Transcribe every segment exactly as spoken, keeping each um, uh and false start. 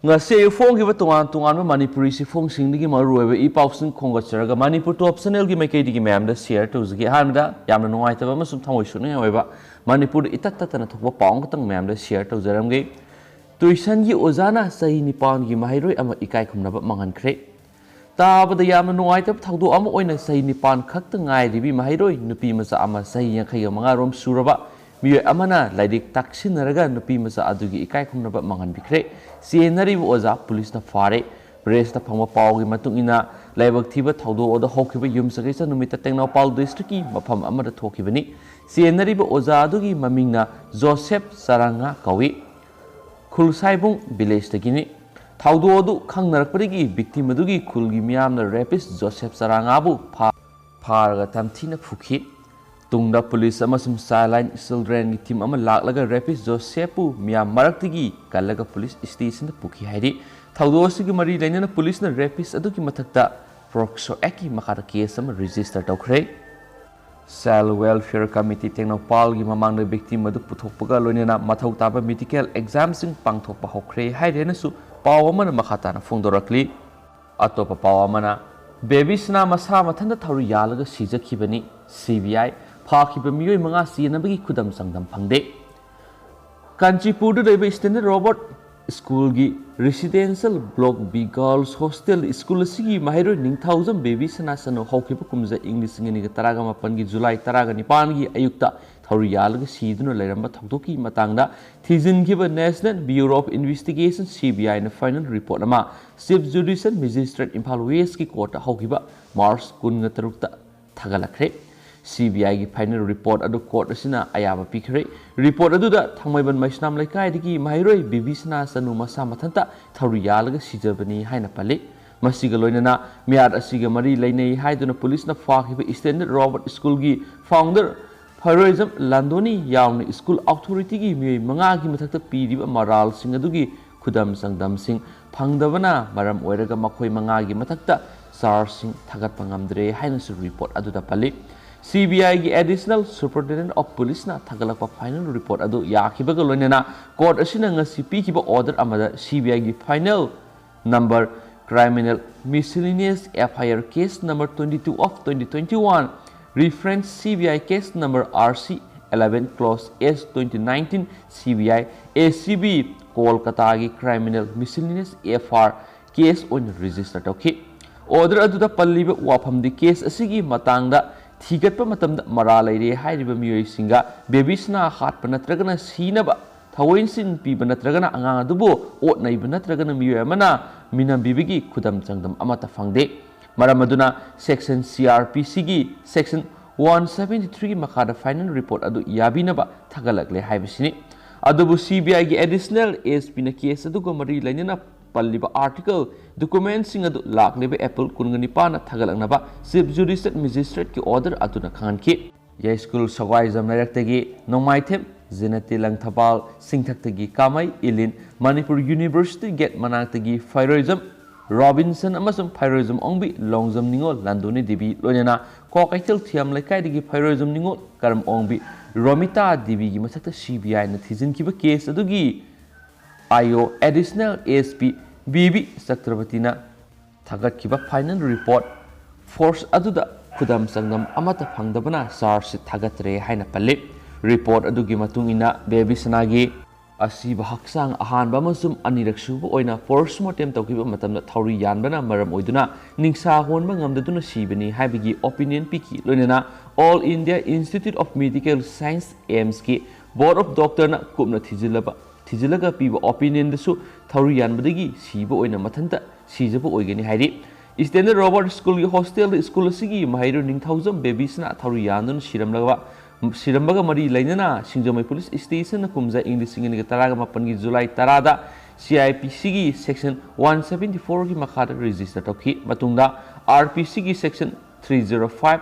ꯉꯁꯤ ꯑꯌꯨꯛ ꯐꯣꯡꯈꯤꯕ ꯇꯣꯉꯥꯟ ꯇꯣꯉꯥꯟꯕ ꯃꯅꯤꯄꯨꯔꯤ ꯆꯦꯐꯣꯡꯁꯤꯡꯗꯒꯤ ꯃꯔꯨꯑꯣꯏꯕ ꯏ ꯄꯥꯎꯁꯤꯡ ꯈꯣꯝꯒꯠꯆꯔꯒ ꯃꯅꯤꯄꯨꯔ ꯇꯣꯞ ꯆꯦꯅꯦꯜꯒꯤ ꯃꯥꯏꯀꯩꯗꯒꯤ ꯃꯌꯥꯝꯗ ꯁꯤꯌꯔ ꯇꯧꯖꯒꯦ꯫ ꯑꯍꯥꯟꯕꯗ ꯌꯥꯝꯅ ꯅꯨꯡꯉꯥꯏꯇꯕ ꯑꯃꯁꯨꯡ ꯊꯃꯣꯏ ꯁꯣꯛꯅꯤꯡꯉꯥꯏ ꯑꯣꯏꯕ ꯃꯅꯤꯄꯨꯔꯗ ꯏꯇꯠ ꯇꯠꯇꯅ ꯊꯣꯛꯄ ꯄꯥꯎ ꯑꯃꯈꯛꯇꯪ ꯃꯌꯥꯝꯗ ꯁꯤꯌꯔ ꯇꯧꯖꯔꯝꯒꯦ꯫ ꯇꯨꯏꯁꯟꯒꯤ ꯑꯣꯖꯥꯅ ꯆꯍꯤ ꯅꯤꯄꯥꯟꯒꯤ ꯃꯍꯩꯔꯣꯏ ꯑꯃ ꯏꯀꯥꯏ ꯈꯨꯝꯅꯕ ꯃꯥꯡꯍꯟꯈ꯭ꯔꯦ꯫ ꯇꯥꯕꯗ ꯌꯥꯝꯅ ꯅꯨꯡꯉꯥꯏꯇꯕ ꯊꯧꯗꯣꯛ ꯑꯃ ꯑꯣꯏꯅ ꯆꯍꯤ ꯅꯤꯄꯥꯟ ꯈꯛꯇ ꯉꯥꯏꯔꯤꯕꯤ ꯃꯍꯩꯔꯣꯏ ꯅꯨꯄꯤ ꯃꯆꯥ ꯑꯃ ꯆꯍꯤ ꯌꯥꯡꯈꯩꯒ ꯃꯉꯥ ꯔꯣꯝ ꯁꯨꯔꯕ ꯃꯤꯑꯣꯏ ꯑꯃꯅ ꯂꯥꯏꯔꯤꯛ ꯇꯥꯛꯁꯤꯟꯅꯔꯒ ꯅꯨꯄꯤ ꯃꯆꯥ ꯑꯗꯨꯒꯤ ꯏꯀꯥꯏ ꯈꯨꯝꯅꯕ ꯃꯥꯡꯍꯟꯕꯤꯈ꯭ꯔꯦ꯫ ꯆꯦꯟꯅꯔꯤꯕ ꯑꯣꯖꯥ ꯄꯨꯂꯤꯁꯅ ꯐꯥꯔꯦ꯫ ꯄ꯭ꯔꯦꯁꯇ ꯐꯪꯕ ꯄꯥꯎꯒꯤ ꯃꯇꯨꯡ ꯏꯟꯅ ꯂꯥꯏꯕꯛ ꯊꯤꯕ ꯊꯧꯗꯣꯛ ꯑꯗꯨ ꯍꯧꯈꯤꯕ ꯌꯨꯝꯁꯀꯩꯁ ꯅꯨꯃꯤꯠꯇ ꯇꯦꯡꯅꯧꯄꯥꯜ ꯗꯤꯁꯇ꯭ꯔꯤꯛꯀꯤ ꯃꯐꯝ ꯑꯃꯗ ꯊꯣꯛꯈꯤꯕꯅꯤ꯫ ꯆꯦꯟꯅꯔꯤꯕ ꯑꯣꯖꯥ ꯑꯗꯨꯒꯤ ꯃꯃꯤꯡꯅ ꯖꯣꯁꯦꯞ ꯆꯔꯥꯉꯥ ꯀꯧꯏ꯫ ꯈꯨꯜꯁꯥꯏꯕꯨꯡ ꯚꯤꯂꯦꯖꯇꯒꯤꯅꯤ꯫ ꯊꯧꯗꯣꯛ ꯑꯗꯨ ꯈꯪꯅꯔꯛꯄꯗꯒꯤ ꯚꯤꯛꯇꯤꯝ ꯑꯗꯨꯒꯤ ꯈꯨꯜꯒꯤ ꯃꯤꯌꯥꯝꯅ ꯔꯦꯄꯤꯁ ꯖꯣꯁꯦꯞ ꯆꯔꯥꯉꯥꯕꯨ ꯐꯥ-, ꯐꯥꯔꯒ ꯇꯝꯊꯤꯅ ꯐꯨꯈꯤ꯫ ꯇꯨꯡꯗ ꯄꯨꯂꯤꯁ ꯑꯃꯁꯨꯡ ꯆꯥꯏꯜꯂꯥꯏꯟ ꯆꯤꯜꯗ꯭ꯔꯦꯟꯒꯤ ꯇꯤꯝ ꯑꯃ ꯂꯥꯛꯂꯒ ꯔꯦꯄꯤꯁ ꯖꯣꯁꯦꯞꯄꯨ ꯃꯤꯌꯥꯝ ꯃꯔꯛꯇꯒꯤ ꯀꯜꯂꯒ ꯄꯨꯂꯤꯁ ꯁ꯭ꯇꯦꯁꯟꯗ ꯄꯨꯈꯤ ꯍꯥꯏꯔꯤ꯫ ꯊꯧꯗꯣꯛ ꯑꯁꯤꯒꯤ ꯃꯔꯤ ꯂꯩꯅꯅ ꯄꯨꯂꯤꯁꯅ ꯔꯦꯄꯤꯁ ꯑꯗꯨꯒꯤ ꯃꯊꯛꯇ ꯄꯣꯛꯁꯣ ꯑꯦꯛꯀꯤ ꯃꯈꯥꯗ ꯀꯦꯁ ꯑꯃ ꯔꯦꯖꯤꯁꯇꯔ ꯇꯧꯈ꯭ꯔꯦ꯫ ꯆꯥꯏꯜ ꯋꯦꯜꯐꯤꯌꯔ ꯀꯃꯤꯇꯤ ꯇꯦꯡꯅꯧꯄꯥꯜꯒꯤ ꯃꯃꯥꯡꯗ ꯚꯤꯛꯇꯤꯝ ꯑꯗꯨ ꯄꯨꯊꯣꯛꯄꯒ ꯂꯣꯏꯅꯅ ꯃꯊꯧ ꯇꯥꯕ ꯃꯦꯗꯤꯀꯦꯜ ꯑꯦꯛꯖꯥꯝꯁꯤꯡ ꯄꯥꯡꯊꯣꯛꯄ ꯍꯧꯈ꯭ꯔꯦ ꯍꯥꯏꯔꯦꯅꯁꯨ ꯄꯥꯎ ꯑꯃꯅ ꯃꯈꯥ ꯇꯥꯅ ꯐꯣꯡꯗꯣꯔꯛꯂꯤ꯫ ꯑꯇꯣꯞꯄ ꯄꯥꯎ ꯑꯃꯅ, ꯕꯦꯕꯤ ꯁꯅꯥ ꯃꯁꯥ ꯃꯊꯟꯇ ꯊꯧꯔꯤ ꯌꯥꯜꯂꯒ ꯁꯤꯖꯈꯤꯕꯅꯤ꯫ ꯁꯤ ꯕꯤ ꯑꯥꯏ꯫ ꯐꯥꯈꯤꯕ ꯃꯤꯑꯣꯏ ꯃꯉꯥ ꯆꯦꯟꯅꯕꯒꯤ ꯈꯨꯗꯝ ꯆꯥꯡꯗꯝ ꯐꯪꯗꯦ꯫ ꯀꯥꯟꯆꯤꯄꯨꯔꯗ ꯂꯩꯕ ꯁ꯭ꯇꯦꯟꯗꯔꯠ ꯔꯣꯕꯣꯠ ꯁ꯭ꯀꯨꯜꯒꯤ residential block B girls hostel school ꯑꯁꯤꯒꯤ ꯃꯍꯩꯔꯣꯏ ꯅꯤꯡꯊꯧꯖꯝ ꯕꯦꯕꯤ ꯁꯅꯥ ꯁꯅꯨ ꯍꯧꯈꯤꯕ ꯀꯨꯝꯖꯥ ꯏꯪ ꯂꯤꯁꯤꯡ ꯑꯅꯤꯒ ꯇꯔꯥꯒ ꯃꯥꯄꯟꯒꯤ ꯖꯨꯂꯥꯏ ꯇꯔꯥꯒ ꯅꯤꯄꯥꯟꯒꯤ ꯑꯌꯨꯛꯇ ꯊꯧꯔꯤ ꯌꯥꯜꯂꯒ ꯁꯤꯗꯨꯅ ꯂꯩꯔꯝꯕ ꯊꯧꯗꯣꯛꯀꯤ ꯃꯇꯥꯡꯗ ꯊꯤꯖꯤꯟꯈꯤꯕ National Bureau of Investigation, C B I ꯅ ꯐꯥꯏꯅꯦꯜ ꯔꯤꯄꯣꯔꯠ ꯑꯃ ꯆꯤꯐ ꯖꯨꯗꯤꯁꯤꯌꯦꯜ ꯃꯦꯖꯤꯁꯇ꯭ꯔꯦꯠ ꯏꯝꯐꯥꯜ ꯋꯦꯁꯀꯤ ꯀꯣꯔꯠꯇ ꯍꯧꯈꯤꯕ ꯃꯥꯔꯆ ꯀꯨꯟꯒ ꯇꯔꯨꯛꯇ ꯊꯥꯒꯠꯂꯛꯈ꯭ꯔꯦ꯫ C B I ꯒꯤ ꯐꯥꯏꯅꯦꯜ ꯔꯤꯄꯣꯔꯠ ꯑꯗꯨ ꯀꯣꯔꯠ ꯑꯁꯤꯅ ꯑꯌꯥꯕ ꯄꯤꯈ꯭ꯔꯦ꯫ ꯔꯤꯄꯣꯔꯠ ꯑꯗꯨꯗ ꯊꯥꯡꯃꯩꯕꯟ ꯃꯩꯁꯅꯥꯝ ꯂꯩꯀꯥꯏꯗꯒꯤ ꯃꯍꯩꯔꯣꯏ ꯕꯦꯕꯤ ꯁꯅꯥ ꯆꯅꯨ ꯃꯁꯥ ꯃꯊꯟꯇ ꯊꯧꯔꯤ ꯌꯥꯜꯂꯒ ꯁꯤꯖꯕꯅꯤ ꯍꯥꯏꯅ ꯄꯜꯂꯤ꯫ ꯃꯁꯤꯒ ꯂꯣꯏꯅꯅ ꯃꯤꯍꯥꯠ ꯑꯁꯤꯒ ꯃꯔꯤ ꯂꯩꯅꯩ ꯍꯥꯏꯗꯨꯅ ꯄꯨꯂꯤꯁꯅ ꯐꯥꯈꯤꯕ ꯁ꯭ꯇꯦꯟꯗꯔꯠ ꯔꯣꯕꯣꯠ ꯁ꯭ꯀꯨꯜꯒꯤ ꯐꯥꯎꯟꯗꯔ ꯐꯔꯣꯏꯖꯝ ꯂꯥꯟꯗꯣꯅꯤ ꯌꯥꯎꯅ ꯁ꯭ꯀꯨꯜ ꯑꯣꯊꯣꯔꯤꯇꯤꯒꯤ ꯃꯤꯑꯣꯏ ꯃꯉꯥꯒꯤ ꯃꯊꯛꯇ ꯄꯤꯔꯤꯕ ꯃꯔꯥꯜꯁꯤꯡ ꯑꯗꯨꯒꯤ ꯈꯨꯗꯝ ꯆꯥꯡꯗꯝꯁꯤꯡ ꯐꯪꯗꯕꯅ ꯃꯔꯝ ꯑꯣꯏꯔꯒ ꯃꯈꯣꯏ ꯃꯉꯥꯒꯤ ꯃꯊꯛꯇ ꯆꯥꯔꯖꯁꯤꯡ ꯊꯥꯒꯠꯄ ꯉꯝꯗ꯭ꯔꯦ ꯍꯥꯏꯅꯁꯨ ꯔꯤꯄꯣꯔꯠ ꯑꯗꯨꯗ ꯄꯜꯂꯤ꯫ CBIꯒꯤ Additional Superintendent of Policeꯅ ꯊꯥꯒꯠꯂꯛꯄ final report ꯑꯗꯨ ꯌꯥꯈꯤꯕꯒ ꯂꯣꯏꯅꯅ court ꯑꯁꯤꯅ ꯉꯁꯤ ꯄꯤꯈꯤꯕ order ꯑꯃꯗ CBIꯒꯤ final number criminal miscellaneous FIR case number twenty-two of twenty twenty-one, reference CBI case number RC eleven clause S twenty nineteen CBI ACB ꯀꯣꯜꯀꯇꯥꯒꯤ criminal miscellaneous FIR case ꯑꯣꯏꯅ register ꯇꯧꯈꯤ꯫ Order ꯑꯗꯨꯗ ꯄꯜꯂꯤꯕ ꯋꯥꯐꯝꯗꯤ case ꯑꯁꯤꯒꯤ ꯃꯇꯥꯡꯗ ꯊꯤꯒꯠꯄ ꯃꯇꯝꯗ ꯃꯔꯥ ꯂꯩꯔꯦ ꯍꯥꯏꯔꯤꯕ ꯃꯤꯑꯣꯏꯁꯤꯡꯒ baby ꯁꯅꯥ ꯍꯥꯠꯄ ꯅꯠꯇ꯭ꯔꯒꯅ ꯁꯤꯅꯕ ꯊꯑꯣꯏ ꯁꯤꯟ ꯄꯤꯕ ꯅꯠꯇ꯭ꯔꯒꯅ ꯑꯉꯥꯡ ꯑꯗꯨꯕꯨ ꯑꯣꯠ ꯅꯩꯕ ꯅꯠꯇ꯭ꯔꯒꯅ ꯃꯤꯑꯣꯏ ꯑꯃꯅ ꯃꯤꯅꯝꯕꯤꯕꯒꯤ ꯈꯨꯗꯝ ꯆꯥꯡꯗꯝ ꯑꯃꯠꯇ ꯐꯪꯗꯦ꯫ ꯃꯔꯝ ꯑꯗꯨꯅ section CrPCꯒꯤ section one seventy-threeꯒꯤ ꯃꯈꯥꯗ final report ꯑꯗꯨ ꯌꯥꯕꯤꯅꯕ ꯊꯥꯒꯠꯂꯛꯂꯦ ꯍꯥꯏꯕꯁꯤꯅꯤ꯫ ꯑꯗꯨꯕꯨ CBIꯒꯤ Additional ASPꯅ case ꯑꯗꯨꯒ ꯃꯔꯤ ꯂꯩꯅꯅ ꯄꯜꯂꯤꯕ article, documentꯁꯤꯡ ꯑꯗꯨ ꯂꯥꯛꯂꯤꯕ April ꯀꯨꯟꯒ ꯅꯤꯄꯥꯟꯗ ꯊꯥꯒꯠꯂꯛꯅꯕ Chief Judicial Magistrateꯀꯤ order ꯑꯗꯨꯅ ꯈꯪꯍꯟꯈꯤ꯫ ꯌꯥꯏꯁ꯭ꯀꯨꯜ ꯁꯒ꯭ꯋꯥꯏꯖꯝ ꯂꯩꯔꯛꯇꯒꯤ ꯅꯣꯡꯃꯥꯏꯊꯦꯝ ꯖꯤꯅꯇꯤ ꯂꯪꯊꯕꯥꯜ, ꯁꯤꯡꯊꯛꯇꯒꯤ ꯀꯥꯃꯩ ꯏꯂꯤꯟ, ꯃꯅꯤꯄꯨꯔ University gate ꯃꯅꯥꯛꯇꯒꯤ ꯐꯩꯔꯣꯏꯖꯝ ꯔꯣꯕꯤꯟꯁꯟ ꯑꯃꯁꯨꯡ ꯐꯩꯔꯣꯏꯖꯝ ꯑꯣꯡꯕꯤ ꯂꯣꯡꯖꯝ ꯅꯤꯉꯣꯜ ꯂꯟꯗꯣꯅꯤ ꯗꯦꯕꯤ ꯂꯣꯏꯅꯅ ꯀ꯭ꯋꯥꯀꯩꯊꯦꯜ ꯊꯤꯌꯥꯝ ꯂꯩꯀꯥꯏꯗꯒꯤ ꯐꯩꯔꯣꯏꯖꯝ ꯅꯤꯉꯣꯜ ꯀꯔꯝ ꯑꯣꯡꯕꯤ ꯔꯣꯃꯤꯇꯥ ꯗꯦꯕꯤꯒꯤ ꯃꯊꯛꯇ CBIꯅ ꯊꯤꯖꯤꯟꯈꯤꯕ case ꯑꯗꯨꯒꯤ IO Additional ASP BB ꯆꯇ꯭ꯔꯄꯇꯤꯅ ꯊꯥꯒꯠꯈꯤꯕ final report force ꯑꯗꯨꯗ ꯈꯨꯗꯝ ꯆꯥꯡꯗꯝ ꯑꯃꯠꯇ ꯐꯪꯗꯕꯅ charge sheet ꯊꯥꯒꯠꯇ꯭ꯔꯦ ꯍꯥꯏꯅ ꯄꯜꯂꯤ꯫ Report ꯑꯗꯨꯒꯤ ꯃꯇꯨꯡ ꯏꯟꯅ baby ꯁꯅꯥꯒꯤ ꯑꯁꯤꯕ ꯍꯛꯆꯥꯡ ꯑꯍꯥꯟꯕ ꯑꯃꯁꯨꯡ ꯑꯅꯤꯔꯛ ꯁꯨꯕ ꯑꯣꯏꯅ post mortem ꯇꯧꯈꯤꯕ ꯃꯇꯝꯗ ꯊꯧꯔꯤ ꯌꯥꯟꯕꯅ ꯃꯔꯝ ꯑꯣꯏꯗꯨꯅ ꯅꯤꯡꯁꯥ ꯍꯣꯟꯕ ꯉꯝꯗꯗꯨꯅ ꯁꯤꯕꯅꯤ ꯍꯥꯏꯕꯒꯤ opinion ꯄꯤꯈꯤ꯫ ꯂꯣꯏꯅꯅ All India Institute of Medical Science, AIIMSꯀꯤ Board of Doctorꯅ ꯀꯨꯞꯅ ꯊꯤꯖꯤꯜꯂꯕ ꯊꯤꯖꯤꯜꯂꯒ ꯄꯤꯕ opinionꯗꯁꯨ ꯊꯧꯔꯤ ꯌꯥꯟꯕꯗꯒꯤ ꯁꯤꯕ ꯑꯣꯏꯅ ꯃꯊꯟꯇ ꯁꯤꯖꯕ ꯑꯣꯏꯒꯅꯤ ꯍꯥꯏꯔꯤ꯫ Standard Robert Schoolꯒꯤ hostelꯗ ꯁ꯭ꯀꯨꯜ ꯑꯁꯤꯒꯤ ꯃꯍꯩꯔꯣꯏ ꯅꯤꯡꯊꯧꯖꯝ baby ꯁꯅꯥ ꯊꯧꯔꯤ ꯌꯥꯟꯗꯨꯅ ꯁꯤꯔꯝꯂꯕ ꯁꯤꯔꯝꯕꯒ ꯃꯔꯤ ꯂꯩꯅꯅ ꯁꯤꯡꯖꯃꯩ police stationꯅ ꯀꯨꯝꯖꯥ ꯏꯪ ꯂꯤꯁꯤꯡ ꯑꯅꯤꯒ ꯇꯔꯥꯒ ꯃꯥꯄꯟꯒꯤ July ꯇꯔꯥꯗ CrPCꯒꯤ section one seventy-fourꯒꯤ ꯃꯈꯥꯗ register ꯇꯧꯈꯤ꯫ ꯃꯇꯨꯡꯗ RPCꯒꯤ section three zero five,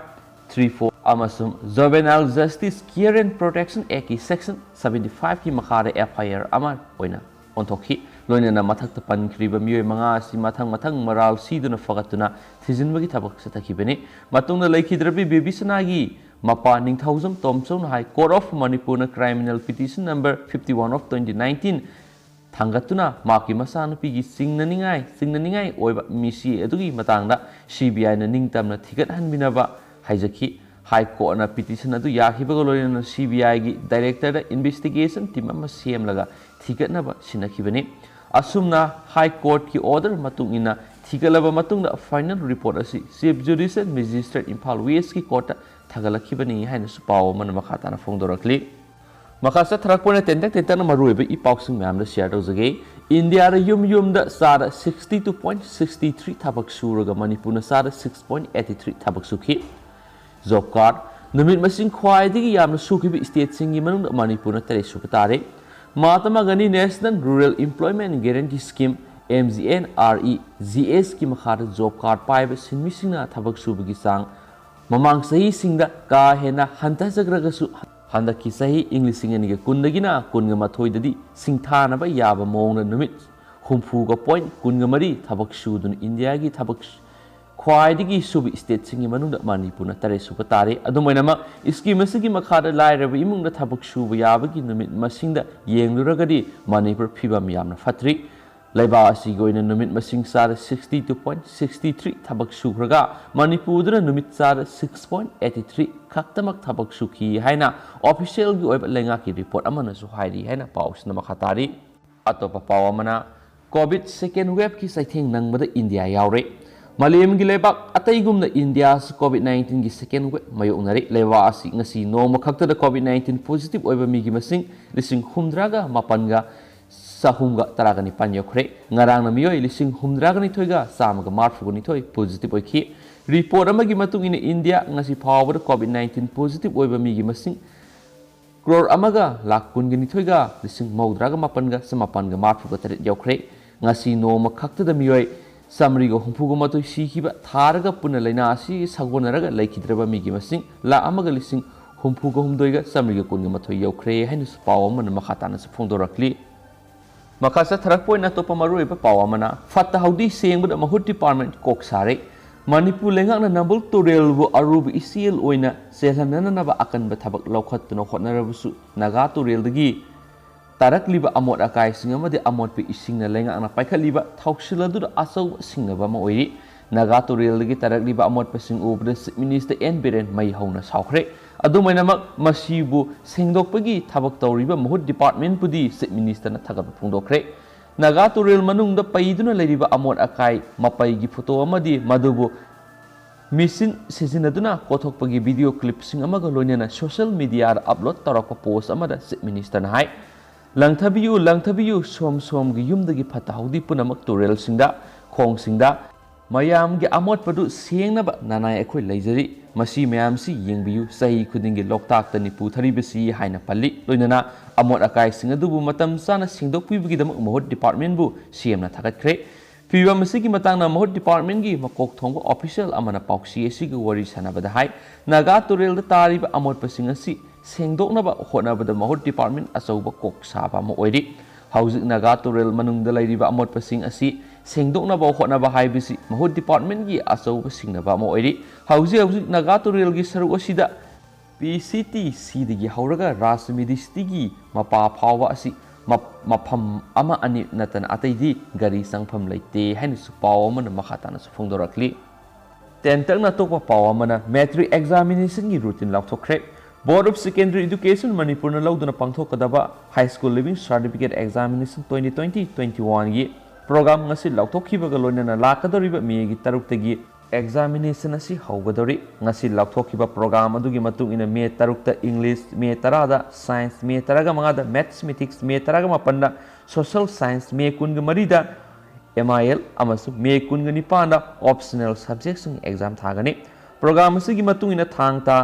three four ꯑꯃꯁꯨꯡ Juvenile Justice Care and Protection Actꯀꯤ section seventy fiveꯀꯤ ꯃꯈꯥꯗ FIR ꯑꯃ ꯑꯣꯏꯅ ꯑꯣꯟꯊꯣꯛꯈꯤ꯫ ꯂꯣꯏꯅꯅ ꯃꯊꯛꯇ ꯄꯟꯈ꯭ꯔꯤꯕ ꯃꯤꯑꯣꯏ ꯃꯉꯥ ꯑꯁꯤ ꯃꯊꯪ ꯃꯊꯪ ꯃꯔꯥꯜ ꯁꯤꯗꯨꯅ ꯐꯒꯠꯇꯨꯅ ꯊꯤꯖꯤꯟꯕꯒꯤ ꯊꯕꯛ ꯆꯠꯊꯈꯤꯕꯅꯤ꯫ ꯃꯇꯨꯡꯗ ꯂꯩꯈꯤꯗ꯭ꯔꯕꯤ ꯕꯦꯕꯤꯁꯅꯥꯒꯤ ꯃꯄꯥ ꯅꯤꯡꯊꯧꯖꯝ ꯇꯣꯝꯆꯧꯅ High Court of Manipurꯅ criminal petition number fifty one of twenty nineteen ꯊꯥꯡꯒꯠꯇꯨꯅ ꯃꯍꯥꯛꯀꯤ ꯃꯆꯥꯅꯨꯄꯤꯒꯤ ꯆꯤꯡꯅꯅꯤꯡꯉꯥꯏ ꯆꯤꯡꯅꯅꯤꯡꯉꯥꯏ ꯑꯣꯏꯕ ꯃꯤꯁꯤ ꯑꯗꯨꯒꯤ ꯃꯇꯥꯡꯗ CBIꯅ ꯅꯤꯡꯇꯝꯅ ꯊꯤꯒꯠꯍꯟꯕꯤꯅꯕ ꯍꯥꯏꯖꯈꯤ꯫ High Courtꯅ petition ꯑꯗꯨ ꯌꯥꯈꯤꯕꯒ ꯂꯣꯏꯅꯅ CBIꯒꯤ directorꯗ investigation team ꯑꯃ ꯁꯦꯝꯂꯒ ꯊꯤꯒꯠꯅꯕ ꯁꯤꯟꯅꯈꯤꯕꯅꯤ꯫ ꯑꯁꯨꯝꯅ High Courtꯀꯤ order ꯃꯇꯨꯡ ꯏꯟꯅ ꯊꯤꯒꯠꯂꯕ ꯃꯇꯨꯡꯗ final report ꯑꯁꯤ Chief Judicial Magistrate ꯏꯝꯐꯥꯜ Westꯀꯤ courtꯇ ꯊꯥꯒꯠꯂꯛꯈꯤꯕꯅꯤ ꯍꯥꯏꯅꯁꯨ ꯄꯥꯎ ꯑꯃꯅ ꯃꯈꯥ ꯇꯥꯅ ꯐꯣꯡꯗꯣꯔꯛꯂꯤ꯫ ꯃꯈꯥ ꯆꯠꯊꯔꯛꯄ ꯑꯣꯏꯅ ꯇꯦꯟꯇꯛ ꯇꯦꯟꯇꯛꯅ ꯃꯔꯨꯑꯣꯏꯕ ꯏ ꯄꯥꯎꯁꯤꯡ ꯃꯌꯥꯝꯗ share ꯇꯧꯖꯒꯦ꯫ ꯏꯟꯗꯤꯌꯥꯗ ꯌꯨꯝ ꯌꯨꯝꯗ ꯆꯥꯗ sixty two point sixty three ꯊꯕꯛ ꯁꯨꯔꯒ ꯃꯅꯤꯄꯨꯔꯅ ꯆꯥꯗ six point eighty three ꯊꯕꯛ ꯁꯨꯈꯤ꯫ Job card ꯅꯨꯃꯤꯠ ꯃꯁꯤꯡ ꯈ꯭ꯋꯥꯏꯗꯒꯤ ꯌꯥꯝꯅ ꯁꯨꯈꯤꯕ stateꯁꯤꯡꯒꯤ ꯃꯅꯨꯡꯗ ꯃꯅꯤꯄꯨꯔꯅ ꯇꯔꯦꯠ ꯁꯨꯕ ꯇꯥꯔꯦ꯫ Mahatma Gandhi National Rural Employment Guarantee Scheme, MGNREGSꯀꯤ ꯃꯈꯥꯗ job card ꯄꯥꯏꯕ ꯁꯤꯟꯃꯤꯁꯤꯡꯅ ꯊꯕꯛ ꯁꯨꯕꯒꯤ ꯆꯥꯡ ꯃꯃꯥꯡ ꯆꯍꯤꯁꯤꯡꯗ ꯀꯥ ꯍꯦꯟꯅ ꯍꯟꯊꯖꯈ꯭ꯔꯒꯁꯨ, ꯍꯟꯗꯛꯀꯤ ꯆꯍꯤ ꯏꯪ ꯂꯤꯁꯤꯡ ꯑꯅꯤꯒ ꯀꯨꯟꯗꯒꯤꯅ ꯀꯨꯟꯒ ꯃꯥꯊꯣꯏꯗꯗꯤ ꯁꯤꯡꯊꯥꯅꯕ ꯌꯥꯕ ꯃꯑꯣꯡꯗ ꯅꯨꯃꯤꯠ ꯍꯨꯝꯐꯨꯒ point ꯀꯨꯟꯒ ꯃꯔꯤ ꯊꯕꯛ ꯁꯨꯗꯨꯅ ꯏꯟꯗꯤꯌꯥꯒꯤ ꯊꯕꯛ ꯈ꯭ꯋꯥꯏꯗꯒꯤ ꯁꯨꯕ stateꯁꯤꯡꯒꯤ ꯃꯅꯨꯡꯗ ꯃꯅꯤꯄꯨꯔꯅ ꯇꯔꯦꯠ ꯁꯨꯕ ꯇꯥꯔꯦ꯫ ꯑꯗꯨꯝ ꯑꯣꯏꯅꯃꯛ, scheme ꯑꯁꯤꯒꯤ ꯃꯈꯥꯗ ꯂꯥꯏꯔꯕ ꯏꯃꯨꯡꯗ ꯊꯕꯛ ꯁꯨꯕ ꯌꯥꯕꯒꯤ ꯅꯨꯃꯤꯠ ꯃꯁꯤꯡꯗ ꯌꯦꯡꯂꯨꯔꯒꯗꯤ ꯃꯅꯤꯄꯨꯔ ꯐꯤꯕꯝ ꯌꯥꯝꯅ ꯐꯠꯇ꯭ꯔꯤ꯫ ꯂꯩꯕꯥꯛ ꯑꯁꯤꯒꯤ ꯑꯣꯏꯅ ꯅꯨꯃꯤꯠ ꯃꯁꯤꯡ ꯆꯥꯗ sixty two point sixty three ꯊꯕꯛ ꯁꯨꯈ꯭ꯔꯒ, ꯃꯅꯤꯄꯨꯔꯗꯅ ꯅꯨꯃꯤꯠ ꯆꯥꯗ six point eighty three ꯈꯛꯇꯃꯛ ꯊꯕꯛ ꯁꯨꯈꯤ ꯍꯥꯏꯅ officialꯒꯤ ꯑꯣꯏꯕ ꯂꯩꯉꯥꯛꯀꯤ report ꯑꯃꯅꯁꯨ ꯍꯥꯏꯔꯤ ꯍꯥꯏꯅ ꯄꯥꯎꯁꯤꯅ ꯃꯈꯥ ꯇꯥꯔꯤ꯫ ꯑꯇꯣꯞꯄ ꯄꯥꯎ ꯑꯃꯅ, COVID second waveꯀꯤ ꯆꯩꯊꯦꯡ ꯅꯪꯕꯗ ꯏꯟꯗꯤꯌꯥ ꯌꯥꯎꯔꯦ꯫ ꯃꯥꯂꯦꯝꯒꯤ ꯂꯩꯕꯥꯛ ꯑꯇꯩꯒꯨꯝꯅ ꯏꯟꯗꯤꯌꯥꯁꯨ COVID nineteenꯒꯤ second wave ꯃꯥꯌꯣꯛꯅꯔꯤ꯫ ꯂꯩꯕꯥꯛ ꯑꯁꯤ ꯉꯁꯤ ꯅꯣꯡꯃ ꯈꯛꯇꯗ COVID nineteen positive ꯑꯣꯏꯕ ꯃꯤꯒꯤ ꯃꯁꯤꯡ ꯂꯤꯁꯤꯡ ꯍꯨꯝꯗ꯭ꯔꯥꯒ ꯃꯥꯄꯟꯒ ꯆꯍꯨꯝꯒ ꯇꯔꯥꯒ ꯅꯤꯄꯥꯟ ꯌꯧꯈ꯭ꯔꯦ꯫ ꯉꯔꯥꯡꯅ ꯃꯤꯑꯣꯏ ꯂꯤꯁꯤꯡ ꯍꯨꯝꯗ꯭ꯔꯥꯒ ꯅꯤꯊꯣꯏꯒ ꯆꯥꯝꯃꯒ ꯃꯔꯤꯐꯨꯒ ꯅꯤꯊꯣꯏ positive ꯑꯣꯏꯈꯤ꯫ Report ꯑꯃꯒꯤ ꯃꯇꯨꯡ ꯏꯟꯅ, ꯏꯟꯗꯤꯌꯥ ꯉꯁꯤ ꯐꯥꯎꯕꯗ COVID nineteen positive ꯑꯣꯏꯕ ꯃꯤꯒꯤ ꯃꯁꯤꯡ ꯀ꯭ꯔꯣꯔ ꯑꯃꯒ ꯂꯥꯈ ꯀꯨꯟꯒ ꯅꯤꯊꯣꯏꯒ ꯂꯤꯁꯤꯡ ꯃꯧꯗ꯭ꯔꯥꯒ ꯃꯥꯄꯟꯒ ꯆꯃꯥꯄꯟꯒ ꯃꯔꯤꯐꯨꯒ ꯇꯔꯦꯠ ꯌꯧꯈ꯭ꯔꯦ꯫ ꯉꯁꯤ ꯅꯣꯡꯃ ꯈꯛꯇꯗ ꯃꯤꯑꯣꯏ ꯆꯥꯃꯔꯤꯒ ꯍꯨꯝꯐꯨꯒ ꯃꯥꯊꯣꯏ ꯁꯤꯈꯤꯕ ꯊꯥꯔꯒ ꯄꯨꯟꯅ ꯂꯥꯏꯅꯥ ꯑꯁꯤ ꯁꯥꯒꯣꯟꯅꯔꯒ ꯂꯩꯈꯤꯗ꯭ꯔꯕ ꯃꯤꯒꯤ ꯃꯁꯤꯡ ꯂꯥꯈ ꯑꯃꯒ ꯂꯤꯁꯤꯡ ꯍꯨꯝꯐꯨꯒ ꯍꯨꯝꯗꯣꯏꯒ ꯆꯥꯃꯔꯤꯒ ꯀꯨꯟꯒ ꯃꯥꯊꯣꯏ ꯌꯧꯈ꯭ꯔꯦ ꯍꯥꯏꯅꯁꯨ ꯄꯥꯎ ꯑꯃꯅ ꯃꯈꯥ ꯇꯥꯅꯁꯨ ꯐꯣꯡꯗꯣꯔꯛꯂꯤ꯫ ꯃꯈꯥ ꯆꯠꯊꯔꯛꯄ ꯑꯣꯏꯅ ꯑꯇꯣꯞꯄ ꯃꯔꯨꯑꯣꯏꯕ ꯄꯥꯎ ꯑꯃꯅ, ꯐꯠꯇ ꯍꯥꯎꯗꯤ ꯁꯦꯡꯕꯗ ꯃꯍꯨꯠ ꯗꯤꯄꯥꯔꯠꯃꯦꯟ ꯀꯣꯛ ꯁꯥꯔꯦ꯫ ꯃꯅꯤꯄꯨꯔ ꯂꯩꯉꯥꯛꯅ ꯅꯝꯕꯨꯜ ꯇꯨꯔꯦꯜꯕꯨ ꯑꯔꯨꯕ ꯏꯆꯦꯜ ꯑꯣꯏꯅ ꯆꯦꯜꯍꯟꯅꯅꯕ ꯑꯀꯟꯕ ꯊꯕꯛ ꯂꯧꯈꯠꯇꯨꯅ ꯍꯣꯠꯅꯔꯕꯁꯨ, ꯅꯥꯒꯥ ꯇꯨꯔꯦꯜꯗꯒꯤ ꯇꯥꯔꯛꯂꯤꯕ ꯑꯃꯣꯠ ꯑꯀꯥꯏꯁꯤꯡ ꯑꯃꯗꯤ ꯑꯃꯣꯠꯄ ꯏꯁꯤꯡꯅ ꯂꯩꯉꯥꯛꯅ ꯄꯥꯏꯈꯠꯂꯤꯕ ꯊꯧꯁꯤꯜ ꯑꯗꯨꯗ ꯑꯆꯧꯕ ꯁꯤꯡꯅꯕ ꯑꯃ ꯑꯣꯏꯔꯤ꯫ ꯅꯥꯒꯥ ꯇꯨꯔꯦꯜꯗꯒꯤ ꯇꯥꯔꯛꯂꯤꯕ ꯑꯃꯣꯠꯄꯁꯤꯡ ꯎꯕꯗ Chief Minister N ꯕꯤꯔꯦꯟ ꯃꯩ ꯍꯧꯅ ꯁꯥꯎꯈ꯭ꯔꯦ꯫ ꯑꯗꯨꯃꯥꯏꯅꯃꯛ, ꯃꯁꯤꯕꯨ ꯁꯦꯡꯗꯣꯛꯄꯒꯤ ꯊꯕꯛ ꯇꯧꯔꯤꯕ ꯃꯍꯨꯠ ꯗꯤꯄꯥꯔꯠꯃꯦꯟꯕꯨꯗꯤ Chief Ministerꯅ ꯊꯥꯒꯠꯄ ꯐꯣꯡꯗꯣꯛꯈ꯭ꯔꯦ꯫ ꯅꯥꯒꯥ ꯇꯨꯔꯦꯜ ꯃꯅꯨꯡꯗ ꯄꯩꯗꯨꯅ ꯂꯩꯔꯤꯕ ꯑꯃꯣꯠ ꯑꯀꯥꯏ ꯃꯄꯩꯒꯤ ꯐꯣꯇꯣ ꯑꯃꯗꯤ ꯃꯗꯨꯕꯨ ꯃꯦꯆꯤꯟ ꯁꯤꯖꯤꯟꯅꯗꯨꯅ ꯀꯣꯊꯣꯛꯄꯒꯤ ꯚꯤꯗꯤꯑꯣ ꯀ꯭ꯂꯤꯞꯁꯤꯡ ꯑꯃꯒ ꯂꯣꯏꯅꯅ ꯁꯣꯁꯤꯌꯦꯜ ꯃꯤꯗꯤꯌꯥꯗ ꯑꯞꯂꯣꯗ ꯇꯧꯔꯛꯄ ꯄꯣꯁ ꯑꯃꯗ Chief Ministerꯅ ꯍꯥꯏ, "ꯂꯪꯊꯕꯤꯌꯨ, ꯂꯪꯊꯕꯤꯌꯨ, ꯁꯣꯝ ꯁꯣꯝꯒꯤ ꯌꯨꯝꯗꯒꯤ ꯐꯠꯇ ꯍꯥꯎꯗꯤ ꯄꯨꯝꯅꯃꯛ ꯇꯨꯔꯦꯜꯁꯤꯡꯗ, ꯈꯣꯡꯁꯤꯡꯗ, ꯃꯌꯥꯝꯒꯤ ꯑꯃꯣꯠꯄꯗꯨ ꯁꯦꯡꯅꯕ ꯅꯅꯥꯏ ꯑꯩꯈꯣꯏ ꯂꯩꯖꯔꯤ꯫ ꯃꯁꯤ ꯃꯌꯥꯝꯁꯤ ꯌꯦꯡꯕꯤꯌꯨ, ꯆꯍꯤ ꯈꯨꯗꯤꯡꯒꯤ ꯂꯣꯛꯇꯥꯛꯇꯅꯤ ꯄꯨꯊꯔꯤꯕꯁꯤ" ꯍꯥꯏꯅ ꯄꯜꯂꯤ꯫ ꯂꯣꯏꯅꯅ ꯑꯃꯣꯠ ꯑꯀꯥꯏꯁꯤꯡ ꯑꯗꯨꯕꯨ ꯃꯇꯝ ꯆꯥꯅ ꯁꯦꯡꯗꯣꯛꯄꯤꯕꯒꯤꯗꯃꯛ ꯃꯍꯨꯠ ꯗꯤꯄꯥꯔꯠꯃꯦꯟꯕꯨ ꯁꯤ ꯑꯦꯝꯅ ꯊꯥꯒꯠꯈ꯭ꯔꯦ꯫ ꯐꯤꯕꯝ ꯑꯁꯤꯒꯤ ꯃꯇꯥꯡꯗ ꯃꯍꯨꯠ ꯗꯤꯄꯥꯔꯠꯃꯦꯟꯒꯤ ꯃꯀꯣꯛ ꯊꯣꯡꯕ ꯑꯣꯐꯤꯁꯤꯌꯦꯜ ꯑꯃꯅ ꯄꯥꯎꯆꯦ ꯑꯁꯤꯒ ꯋꯥꯔꯤ ꯁꯥꯟꯅꯕꯗ ꯍꯥꯏ, ꯅꯥꯒꯥ ꯇꯨꯔꯦꯜꯗ ꯇꯥꯔꯤꯕ ꯑꯃꯣꯠꯄꯁꯤꯡ ꯑꯁꯤ ꯁꯦꯡꯗꯣꯛꯅꯕ ꯍꯣꯠꯅꯕꯗ ꯃꯍꯨꯠ ꯗꯤꯄꯥꯔꯠꯃꯦꯟ ꯑꯆꯧꯕ ꯀꯣꯛ ꯁꯥꯕ ꯑꯃ ꯑꯣꯏꯔꯤ꯫ ꯍꯧꯖꯤꯛ ꯅꯥꯒꯥ ꯇꯨꯔꯦꯜ ꯃꯅꯨꯡꯗ ꯂꯩꯔꯤꯕ ꯑꯃꯣꯠꯄꯁꯤꯡ ꯑꯁꯤ ꯁꯦꯡꯗꯣꯛꯅꯕ ꯍꯣꯠꯅꯕ ꯍꯥꯏꯕꯁꯤ ꯃꯍꯨꯠ ꯗꯤꯄꯥꯔꯠꯃꯦꯟꯒꯤ ꯑꯆꯧꯕ ꯁꯤꯡꯅꯕ ꯑꯃ ꯑꯣꯏꯔꯤ꯫ ꯍꯧꯖꯤꯛ ꯍꯧꯖꯤꯛ ꯅꯥꯒꯥ ꯇꯨꯔꯦꯜꯒꯤ ꯁꯔꯨꯛ ꯑꯁꯤꯗ ꯄꯤ ꯁꯤ ꯇꯤ ꯁꯤꯗꯒꯤ ꯍꯧꯔꯒ ꯔꯥꯖꯃꯤꯗꯤꯁꯇꯤꯒꯤ ꯃꯄꯥ ꯐꯥꯎꯕ ꯑꯁꯤ ꯃꯞ-, ꯃꯐꯝ ꯑꯃ ꯑꯅꯤ ꯅꯠꯇꯅ ꯑꯇꯩꯗꯤ ꯒꯥꯔꯤ ꯆꯪꯐꯝ ꯂꯩꯇꯦ ꯍꯥꯏꯅꯁꯨ ꯄꯥꯎ ꯑꯃꯅ ꯃꯈꯥ ꯇꯥꯅꯁꯨ ꯐꯣꯡꯗꯣꯔꯛꯂꯤ꯫ ꯇꯦꯟꯇꯛꯅ ꯑꯇꯣꯞꯄ ꯄꯥꯎ ꯑꯃꯅ, ꯃꯦꯇ꯭ꯔꯤꯛ ꯑꯦꯛꯖꯥꯃꯤꯅꯦꯁꯟꯒꯤ ꯔꯨꯇꯤꯟ ꯂꯥꯎꯊꯣꯛꯈ꯭ꯔꯦ꯫ Board of Secondary Education ꯃꯅꯤꯄꯨꯔꯅ ꯂꯧꯗꯨꯅ ꯄꯥꯡꯊꯣꯛꯀꯗꯕ High School Leaving Certificate Examination twenty twenty twenty oneꯒꯤ ꯄ꯭ꯔꯣꯒ꯭ꯔꯥꯝ ꯉꯁꯤ ꯂꯥꯎꯊꯣꯛꯈꯤꯕꯒ ꯂꯣꯏꯅꯅ ꯂꯥꯛꯀꯗꯧꯔꯤꯕ ꯃꯦꯒꯤ ꯇꯔꯨꯛꯇꯒꯤ ꯑꯦꯛꯖꯥꯃꯤꯅꯦꯁꯟ ꯑꯁꯤ ꯍꯧꯒꯗꯧꯔꯤ꯫ ꯉꯁꯤ ꯂꯥꯎꯊꯣꯛꯈꯤꯕ ꯄ꯭ꯔꯣꯒ꯭ꯔꯥꯝ ꯑꯗꯨꯒꯤ ꯃꯇꯨꯡ ꯏꯟꯅ ꯃꯦ ꯇꯔꯨꯛꯇ English, ꯃꯦ ꯇꯔꯥꯗ Science, ꯃꯦ ꯇꯔꯥꯒ ꯃꯉꯥꯗ Mathematics, ꯃꯦ ꯇꯔꯥꯒ ꯃꯥꯄꯟꯗ Social Science, ꯃꯦ ꯀꯨꯟꯒ ꯃꯔꯤꯗ M I L ꯑꯃꯁꯨꯡ ꯃꯦ ꯀꯨꯟꯒ ꯅꯤꯄꯥꯟꯗ optional subjectꯁꯤꯡ ꯑꯦꯛꯖꯥꯝ ꯊꯥꯒꯅꯤ꯫ ꯄ꯭ꯔꯣꯒ꯭ꯔꯥꯝ ꯑꯁꯤꯒꯤ ꯃꯇꯨꯡ ꯏꯟꯅ ꯊꯥꯡ ꯇꯥ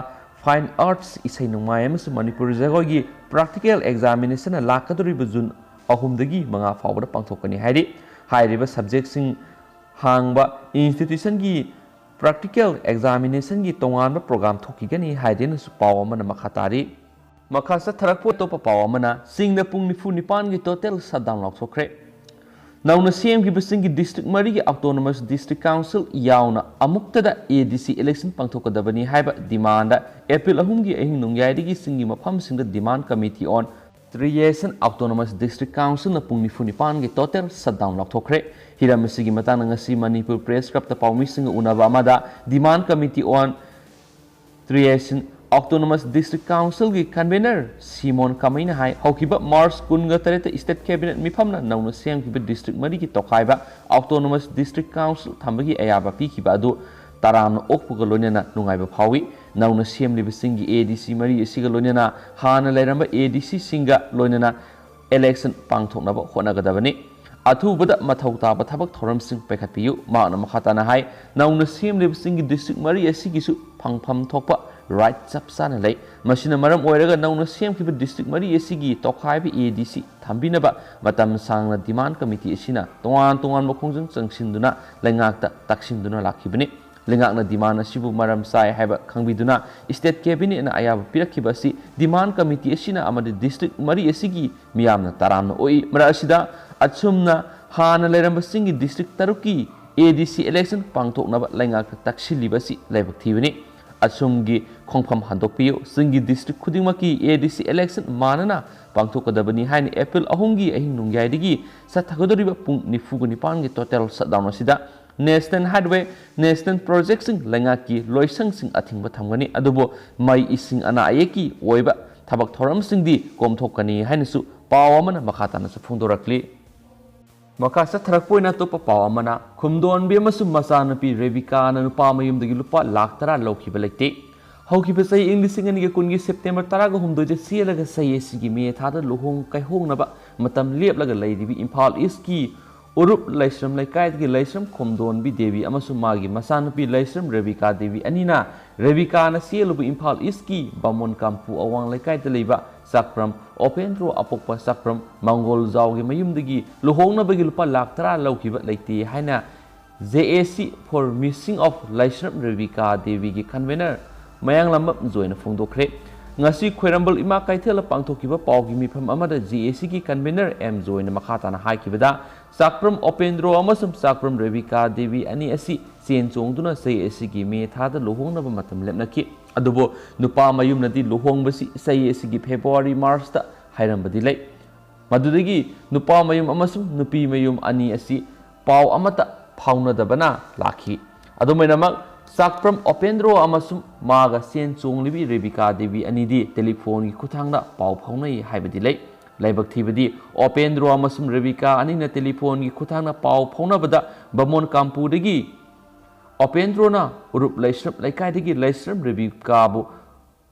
Fine Arts, ꯏꯁꯩ ꯅꯣꯡꯃꯥꯏ ꯑꯃꯁꯨꯡ ꯃꯅꯤꯄꯨꯔꯤ ꯖꯒꯣꯏꯒꯤ practical examinationꯅ ꯂꯥꯛꯀꯗꯧꯔꯤꯕ ꯖꯨꯟ ꯑꯍꯨꯝꯗꯒꯤ ꯃꯉꯥ ꯐꯥꯎꯕꯗ ꯄꯥꯡꯊꯣꯛꯀꯅꯤ ꯍꯥꯏꯔꯤ꯫ ꯍꯥꯏꯔꯤꯕ subjectꯁꯤꯡ ꯍꯥꯡꯕ institutionꯒꯤ practical examinationꯒꯤ ꯇꯣꯉꯥꯟꯕ ꯄ꯭ꯔꯣꯒ꯭ꯔꯥꯝ ꯊꯣꯛꯈꯤꯒꯅꯤ ꯍꯥꯏꯗꯨꯅꯁꯨ ꯄꯥꯎ ꯑꯃꯅ ꯃꯈꯥ ꯇꯥꯔꯤ꯫ ꯃꯈꯥ ꯆꯠꯊꯔꯛꯄ ꯑꯇꯣꯞꯄ ꯄꯥꯎ ꯑꯃꯅ, ꯆꯤꯡꯗ ꯄꯨꯡ ꯅꯤꯐꯨ ꯅꯤꯄꯥꯟꯒꯤ total shutdown ꯂꯥꯎꯊꯣꯛꯈ꯭ꯔꯦ꯫ ꯅꯧꯅ ꯁꯦꯝꯈꯤꯕ ꯆꯤꯡꯒꯤ district ꯃꯔꯤꯒꯤ autonomous district council ꯌꯥꯎꯅ ꯑꯃꯨꯛꯇꯗ A D C election ꯄꯥꯡꯊꯣꯛꯀꯗꯕꯅꯤ ꯍꯥꯏꯕ demand ꯑꯦꯄ꯭ꯔꯤꯜ ꯑꯍꯨꯝꯒꯤ ꯑꯍꯤꯡ ꯅꯣꯡꯌꯥꯏꯗꯒꯤ ꯆꯤꯡꯒꯤ ꯃꯐꯝꯁꯤꯡꯗ Demand Committee on Tripartite Autonomous District Councilꯅ ꯄꯨꯡ ꯅꯤꯐꯨ ꯅꯤꯄꯥꯟꯒꯤ total shutdown ꯂꯥꯎꯊꯣꯛꯈ꯭ꯔꯦ꯫ ꯍꯤꯔꯝ ꯑꯁꯤꯒꯤ ꯃꯇꯥꯡꯗ ꯉꯁꯤ ꯃꯅꯤꯄꯨꯔ Press Clubꯇ ꯄꯥꯎꯃꯤꯁꯤꯡꯒ ꯎꯅꯕ ꯑꯃꯗ Demand Committee on Tripartite Autonomous District Councilꯒꯤ convenor ꯁꯤꯃꯣꯟ ꯀꯃꯩꯅ ꯍꯥꯏ, ꯍꯧꯈꯤꯕ ꯃꯥꯔꯆ ꯀꯨꯟꯒ ꯇꯔꯦꯠꯇ state cabinet ꯃꯤꯐꯝꯅ ꯅꯧꯅ ꯁꯦꯝꯈꯤꯕ district ꯃꯔꯤꯒꯤ ꯇꯣꯈꯥꯏꯕ autonomous district council ꯊꯝꯕꯒꯤ ꯑꯌꯥꯕ ꯄꯤꯈꯤꯕ ꯑꯗꯨ ꯇꯔꯥꯝꯅ ꯑꯣꯛꯄꯒ ꯂꯣꯏꯅꯅ ꯅꯨꯡꯉꯥꯏꯕ ꯐꯥꯎꯏ꯫ ꯅꯧꯅ ꯁꯦꯝꯂꯤꯕꯁꯤꯡꯒꯤ A D C ꯃꯔꯤ ꯑꯁꯤꯒ ꯂꯣꯏꯅꯅ ꯍꯥꯟꯅ ꯂꯩꯔꯝꯕ A D Cꯁꯤꯡꯒ ꯂꯣꯏꯅꯅ election ꯄꯥꯡꯊꯣꯛꯅꯕ ꯍꯣꯠꯅꯒꯗꯕꯅꯤ꯫ ꯑꯊꯨꯕꯗ ꯃꯊꯧ ꯇꯥꯕ ꯊꯕꯛ ꯊꯧꯔꯝꯁꯤꯡ ꯄꯥꯏꯈꯠꯄꯤꯌꯨ꯫ ꯃꯍꯥꯛꯅ ꯃꯈꯥ ꯇꯥꯅ ꯍꯥꯏ, ꯅꯧꯅ ꯁꯦꯝꯂꯤꯕꯁꯤꯡꯒꯤ district ꯃꯔꯤ ꯑꯁꯤꯒꯤꯁꯨ ꯐꯪꯐꯝ ꯊꯣꯛꯄ right ꯆꯞ ꯆꯥꯅ ꯂꯩ꯫ ꯃꯁꯤꯅ ꯃꯔꯝ ꯑꯣꯏꯔꯒ ꯅꯧꯅ ꯁꯦꯝꯈꯤꯕ district ꯃꯔꯤ ꯑꯁꯤꯒꯤ ꯇꯣꯈꯥꯏꯕ A D C ꯊꯝꯕꯤꯅꯕ ꯃꯇꯝ ꯁꯥꯡꯅ Demand Committee ꯑꯁꯤꯅ ꯇꯣꯉꯥꯟ ꯇꯣꯉꯥꯟꯕ ꯈꯣꯡꯖꯪ ꯆꯪꯁꯤꯟꯗꯨꯅ ꯂꯩꯉꯥꯛꯇ ꯇꯛꯁꯤꯟꯗꯨꯅ ꯂꯥꯛꯈꯤꯕꯅꯤ꯫ ꯂꯩꯉꯥꯛꯅ demand ꯑꯁꯤꯕꯨ ꯃꯔꯝ ꯆꯥꯏ ꯍꯥꯏꯕ ꯈꯪꯕꯤꯗꯨꯅ state cabinetꯅ ꯑꯌꯥꯕ ꯄꯤꯔꯛꯈꯤꯕ ꯑꯁꯤ Demand Committee ꯑꯁꯤꯅ ꯑꯃꯗꯤ district ꯃꯔꯤ ꯑꯁꯤꯒꯤ ꯃꯤꯌꯥꯝꯅ ꯇꯔꯥꯝꯅ ꯑꯣꯛꯏ꯫ ꯃꯔꯛ ꯑꯁꯤꯗ ꯑꯁꯨꯝꯅ ꯍꯥꯟꯅ ꯂꯩꯔꯝꯕꯁꯤꯡꯒꯤ district ꯇꯔꯨꯛꯀꯤ A D C election ꯄꯥꯡꯊꯣꯛꯅꯕ ꯂꯩꯉꯥꯛꯇ ꯇꯛꯁꯤꯜꯂꯤꯕ ꯑꯁꯤ ꯂꯥꯏꯕꯛ ꯊꯤꯕꯅꯤ꯫ ꯑꯁꯨꯝꯒꯤ ꯈꯣꯡꯐꯝ ꯍꯟꯗꯣꯛꯄꯤꯌꯨ꯫ ꯆꯤꯡꯒꯤ district ꯈꯨꯗꯤꯡꯃꯛꯀꯤ A D C election ꯃꯥꯟꯅꯅ ꯄꯥꯡꯊꯣꯛꯀꯗꯕꯅꯤ ꯍꯥꯏꯅ ꯑꯦꯄ꯭ꯔꯤꯜ ꯑꯍꯨꯝꯒꯤ ꯑꯍꯤꯡ ꯅꯣꯡꯌꯥꯏꯗꯒꯤ ꯆꯠꯊꯒꯗꯧꯔꯤꯕ ꯄꯨꯡ ꯅꯤꯐꯨꯒ ꯅꯤꯄꯥꯟꯒꯤ total shutdown ꯑꯁꯤꯗ National Highway, National Projectꯁꯤꯡ, ꯂꯩꯉꯥꯛꯀꯤ ꯂꯣꯏꯁꯪꯁꯤꯡ ꯑꯊꯤꯡꯕ ꯊꯝꯒꯅꯤ, ꯑꯗꯨꯕꯨ ꯃꯩ, ꯏꯁꯤꯡ, ꯑꯅꯥ ꯑꯌꯦꯛꯀꯤ ꯑꯣꯏꯕ ꯊꯕꯛ ꯊꯧꯔꯝꯁꯤꯡꯗꯤ ꯀꯣꯝꯊꯣꯛꯀꯅꯤ ꯍꯥꯏꯅꯁꯨ ꯄꯥꯎ ꯑꯃꯅ ꯃꯈꯥ ꯇꯥꯅꯁꯨ ꯐꯣꯡꯗꯣꯔꯛꯂꯤ꯫ ꯃꯈꯥ ꯆꯠꯊꯔꯛꯄ ꯑꯣꯏꯅ ꯑꯇꯣꯞꯄ ꯄꯥꯎ ꯑꯃꯅ, ꯈꯨꯝꯗꯣꯟꯕꯤ ꯑꯃꯁꯨꯡ ꯃꯆꯥꯅꯨꯄꯤ ꯔꯦꯕꯤꯀꯥꯅ ꯅꯨꯄꯥ ꯃꯌꯨꯝꯗꯒꯤ ꯂꯨꯄꯥ ꯂꯥꯈ ꯇꯔꯥ ꯂꯧꯈꯤꯕ ꯂꯩꯇꯦ꯫ ꯍꯧꯈꯤꯕ ꯆꯍꯤ ꯏꯪ ꯂꯤꯁꯤꯡ ꯑꯅꯤꯒ ꯀꯨꯟꯒꯤ September ꯇꯔꯥꯒ ꯍꯨꯝꯗꯣꯏꯗ ꯆꯦꯜꯂꯒ ꯆꯍꯤ ꯑꯁꯤꯒꯤ ꯃꯦ ꯊꯥꯗ ꯂꯨꯍꯣꯡ ꯀꯩꯍꯣꯡꯅꯕ ꯃꯇꯝ ꯂꯦꯞꯂꯒ ꯂꯩꯔꯤꯕ ꯏꯝꯐꯥꯜ ꯏꯁꯀꯤ ꯎꯔꯨꯞ ꯂꯩꯁ꯭ꯔꯝ ꯂꯩꯀꯥꯏꯗꯒꯤ ꯂꯩꯁ꯭ꯔꯝ ꯈꯣꯝꯗꯣꯟꯕꯤ ꯗꯦꯕꯤ ꯑꯃꯁꯨꯡ ꯃꯥꯒꯤ ꯃꯆꯥꯅꯨꯄꯤ ꯂꯩꯁ꯭ꯔꯝ ꯔꯦꯕꯤꯀꯥ ꯗꯦꯕꯤ ꯑꯅꯤꯅ ꯔꯦꯕꯤꯀꯥꯅ ꯆꯦꯜꯂꯨꯕ ꯏꯝꯐꯥꯜ ꯏꯁꯀꯤ ꯕꯥꯃꯣꯟ ꯀꯥꯝꯄꯨ ꯑꯋꯥꯡ ꯂꯩꯀꯥꯏꯗ ꯂꯩꯕ ꯆꯥꯛꯄ꯭ꯔꯝ ꯑꯣꯄꯦꯟꯗ꯭ꯔꯣ ꯑꯄꯣꯛꯄ ꯆꯥꯛꯄ꯭ꯔꯝ ꯃꯪꯒꯣꯜꯖꯥꯎꯒꯤ ꯃꯌꯨꯝꯗꯒꯤ ꯂꯨꯍꯣꯡꯅꯕꯒꯤ ꯂꯨꯄꯥ ꯂꯥꯈ ꯇꯔꯥ ꯂꯧꯈꯤꯕ ꯂꯩꯇꯦ ꯍꯥꯏꯅ J A C for Missing of ꯂꯩꯁ꯭ꯔꯝ Rebika ꯗꯦꯕꯤꯒꯤ convenor ꯃꯌꯥꯡꯂꯝꯕꯝ ꯖꯣꯏꯅ ꯐꯣꯡꯗꯣꯛꯈ꯭ꯔꯦ꯫ ꯉꯁꯤ ꯈ꯭ꯋꯥꯏꯔꯝꯕꯟ ꯏꯃꯥ ꯀꯩꯊꯦꯜꯗ ꯄꯥꯡꯊꯣꯛꯈꯤꯕ ꯄꯥꯎꯒꯤ ꯃꯤꯐꯝ ꯑꯃꯗ ꯖꯦ ꯑꯦ ꯁꯤꯒꯤ ꯀꯟꯚꯦꯅꯔ ꯑꯦꯝ ꯖꯣꯏꯅ ꯃꯈꯥ ꯇꯥꯅ ꯍꯥꯏꯈꯤꯕꯗ, ꯆꯥꯛꯄ꯭ꯔꯝ ꯑꯣꯄꯦꯟꯗ꯭ꯔꯣ ꯑꯃꯁꯨꯡ ꯆꯥꯛꯄ꯭ꯔꯝ ꯔꯦꯕꯤꯀꯥ ꯗꯦꯕꯤ ꯑꯅꯤ ꯑꯁꯤ ꯆꯦꯟ ꯆꯣꯡꯗꯨꯅ ꯆꯍꯤ ꯑꯁꯤꯒꯤ ꯃꯦ ꯊꯥꯗ ꯂꯨꯍꯣꯡꯅꯕ ꯃꯇꯝ ꯂꯦꯞꯅꯈꯤ꯫ ꯑꯗꯨꯕꯨ ꯅꯨꯄꯥ ꯃꯌꯨꯝꯅꯗꯤ ꯂꯨꯍꯣꯡꯕꯁꯤ ꯆꯍꯤ ꯑꯁꯤꯒꯤ ꯐꯦꯕ꯭ꯔꯨꯋꯥꯔꯤ ꯃꯥꯔꯆꯇ ꯍꯥꯏꯔꯝꯕꯗꯤ ꯂꯩ꯫ ꯃꯗꯨꯗꯒꯤ ꯅꯨꯄꯥ ꯃꯌꯨꯝ ꯑꯃꯁꯨꯡ ꯅꯨꯄꯤ ꯃꯌꯨꯝ ꯑꯅꯤ ꯑꯁꯤ ꯄꯥꯎ ꯑꯃꯠꯇ ꯐꯥꯎꯅꯗꯕꯅ ꯂꯥꯛꯈꯤ꯫ ꯑꯗꯨꯝ ꯑꯣꯏꯅꯃꯛ, ꯆꯥꯛꯄ꯭ꯔꯝ ꯑꯣꯄꯦꯟꯗ꯭ꯔꯣ ꯑꯃꯁꯨꯡ ꯃꯥꯒ ꯆꯦꯟ ꯆꯣꯡꯂꯤꯕꯤ ꯔꯦꯕꯤꯀꯥ ꯗꯦꯕꯤ ꯑꯅꯤꯗꯤ ꯇꯦꯂꯤꯐꯣꯟꯒꯤ ꯈꯨꯠꯊꯥꯡꯗ ꯄꯥꯎ ꯐꯥꯎꯅꯩ ꯍꯥꯏꯕꯗꯤ ꯂꯩ꯫ ꯂꯥꯏꯕꯛ ꯊꯤꯕꯗꯤ, ꯑꯣꯄꯦꯟꯗ꯭ꯔꯣ ꯑꯃꯁꯨꯡ ꯔꯦꯕꯤꯀꯥ ꯑꯅꯤꯅ ꯇꯦꯂꯤꯐꯣꯟꯒꯤ ꯈꯨꯠꯊꯥꯡꯗ ꯄꯥꯎ ꯐꯥꯎꯅꯕꯗ ꯕꯥꯃꯣꯟ ꯀꯥꯝꯄꯨꯗꯒꯤ ꯑꯣꯄꯦꯟꯗ꯭ꯔꯣꯅ ꯎꯔꯨꯞ ꯂꯩꯁ꯭ꯔꯝ ꯂꯩꯀꯥꯏꯗꯒꯤ ꯂꯩꯁ꯭ꯔꯝ ꯔꯦꯕꯤꯀꯥꯕꯨ